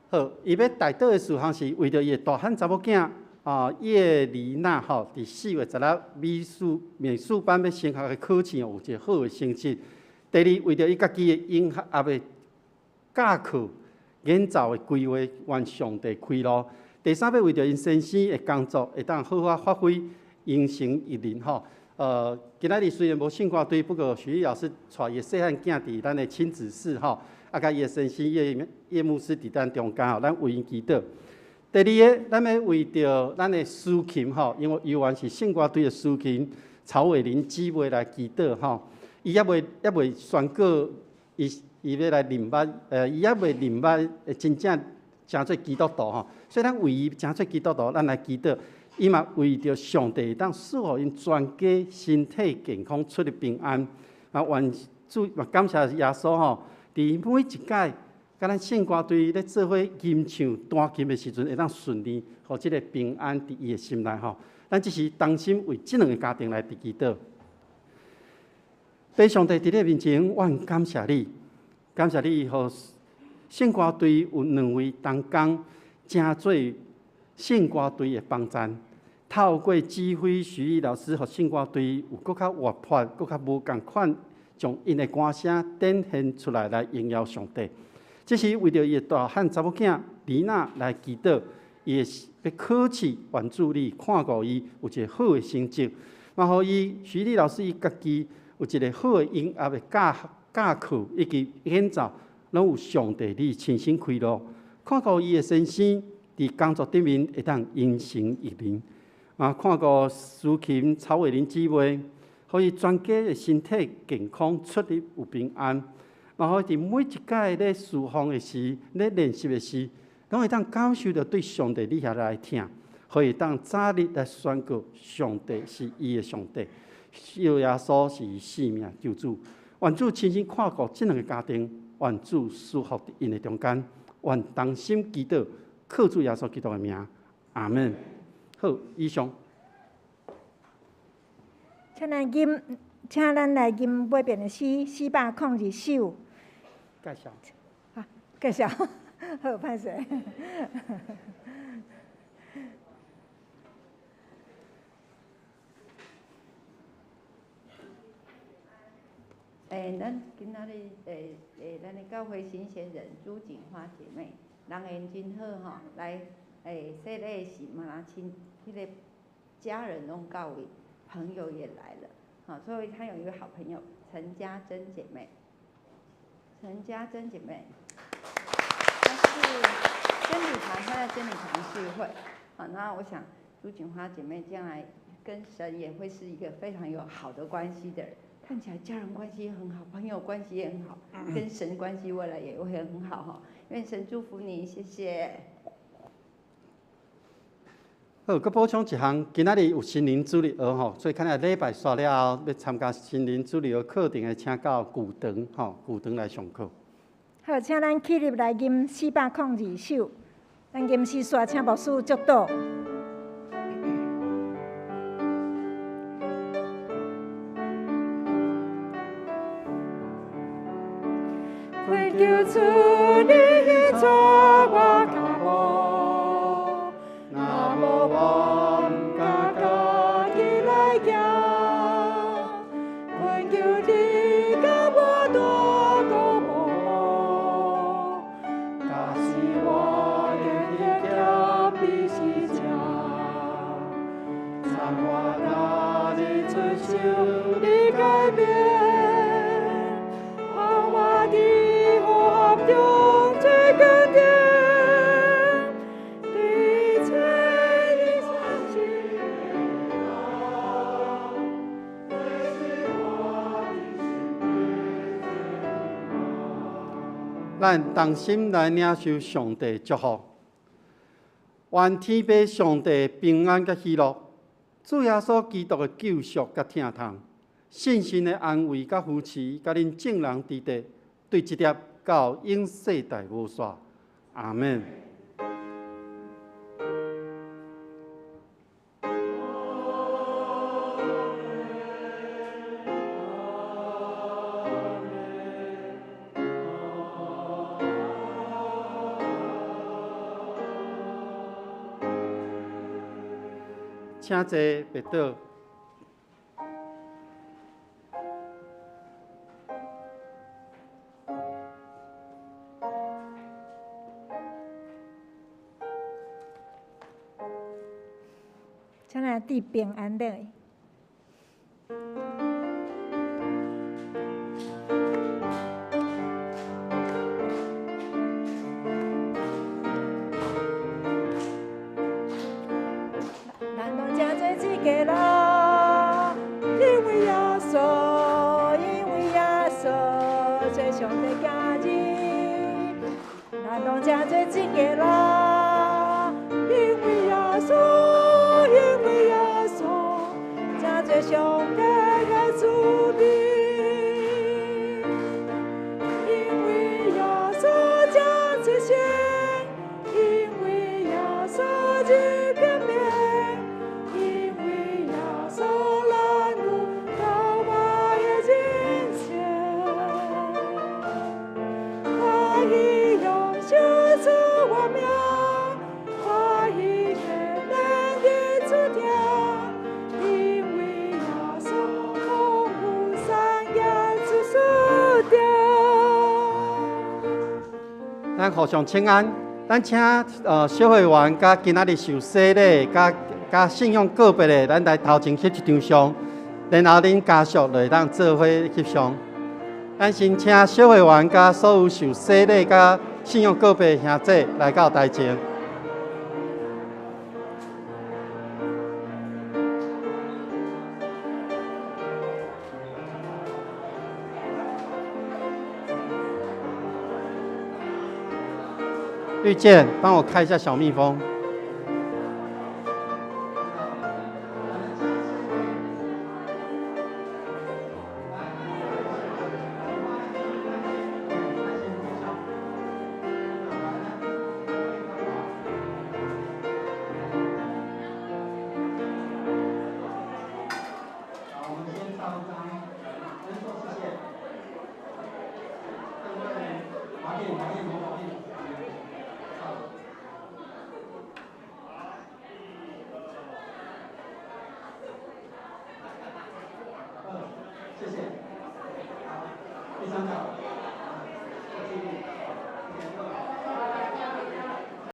好，伊欲代禱的事項是為著伊的大漢查某囝啊葉麗娜吼，佇4月16美術班欲升學的考試有一个好的成績。第二，為著伊家己的音樂抑未教課演奏的規劃，願上帝開路。第三，欲為著𪜶先生的工作會當好好發揮，榮神益人吼。今仔日雖然無聖歌隊，不過許義老師帶伊的細漢囝佇咱的親子室吼，啊，佮伊的先生葉葉牧師佇咱中間吼，咱為𪜶祈禱。第二个，咱欲為著咱的司琴吼，因為猶原是聖歌隊的司琴曹偉林姊妹來祈禱吼，伊猶未宣告，伊欲來認捌，伊猶未認捌真正成做基督徒吼，所以咱為伊成做基督徒，咱來祈禱。伊嘛為著上帝會當賜予𪜶全家身體健康、出入平安，啊，願主嘛感謝耶穌吼，佇每一擺佮咱聖歌隊咧做伙吟唱彈琴的時陣，會當順利，予這个平安佇伊的心內吼。咱這時同心為這兩个家庭來佇祈禱。父上帝佇你面前，阮感謝你，感謝你，予聖歌隊有兩位同工，成做聖歌隊的幫贊，透過指揮許義老師，予聖歌隊有閣較活潑、閣較無仝款，將𪜶的歌聲展現出來，來榮耀上帝。這是為著伊的大漢查某囝麗娜來祈禱，伊的欲考試，願主你看顧伊有一个好的成績，嘛予伊許義老師伊家己有一个好的音樂的教教課以及演奏，攏有上帝你親身開路，看顧伊的先生佇工作頂面會當榮神益人，啊，看顧司琴曹偉林姊妹，予伊全家的身體健康，出入有平安。嘛，予伊佇每一擺咧侍奉的時，咧練習的時，攏會當感受著對上帝你遐來疼，予伊會當早日來宣告上帝是伊的上帝，耶穌是伊性命救主。願主親身看顧這兩个家庭，願主賜福佇𪜶的中間，願同心祈禱，靠主耶穌基督的名，阿門。好，以上。請咱來吟尾邊的詩402首。介紹。啊，介紹，好，歹勢。咱今仔日咱的教會新鮮人朱錦花姐妹，人緣真好吼，來洗禮時嘛，親，彼个家人攏到位，朋友也來了，好，所以她有一個好朋友陳家珍姐妹，陳家珍姐妹，她是真理堂，她在真理堂聚會，好，那我想朱錦花姐妹將來跟神也會是一個非常有好的關係的人。看起來家人關係很好，朋友關係也很好，跟神關係未來也會很好哈。願神祝福你，謝謝。好，閣補充一項，今仔日有心靈主日學吼，所以看下禮拜煞了後，欲參加心靈主日學課程的，請到舊堂吼，舊堂來上課。好，請咱起立來吟402首，咱吟詩煞，請牧師祝禱。懇求主你助我較無，若無我毋敢家己來行。懇求你共我帶顧無誤，假使我願意欠比是正，参我今日遵守你誡命。中做坚定，咱同心來領受上帝祝福。願天父上帝平安佮喜樂，主耶穌基督的救贖佮疼痛，聖神的安慰佮扶持，佮恁眾人佇佇，對這粒到永世代無煞。阿們。請坐，別倒。請來致平安禮。咱攏誠濟這個人，因為耶穌，因為耶穌做上帝囝兒。咱攏誠濟這個人，因為耶穌，因為耶穌誠濟上帝的子民。因為耶穌誠濟聖，因為耶穌這個名，因為耶穌咱有高我的人生。歡喜用手賜我命，歡喜天然的主聽，因為耶穌豐富善言之書定。咱互相請安，咱請小會員佮今仔日受洗禮、佮信仰告別的，咱來頭前翕一張相，然後恁家屬就會當做伙翕相。咱先請小會員佮所有受洗禮、佮信仰告別的兄弟來到台前。綠箭，幫我開一下小蜜蜂。謝謝。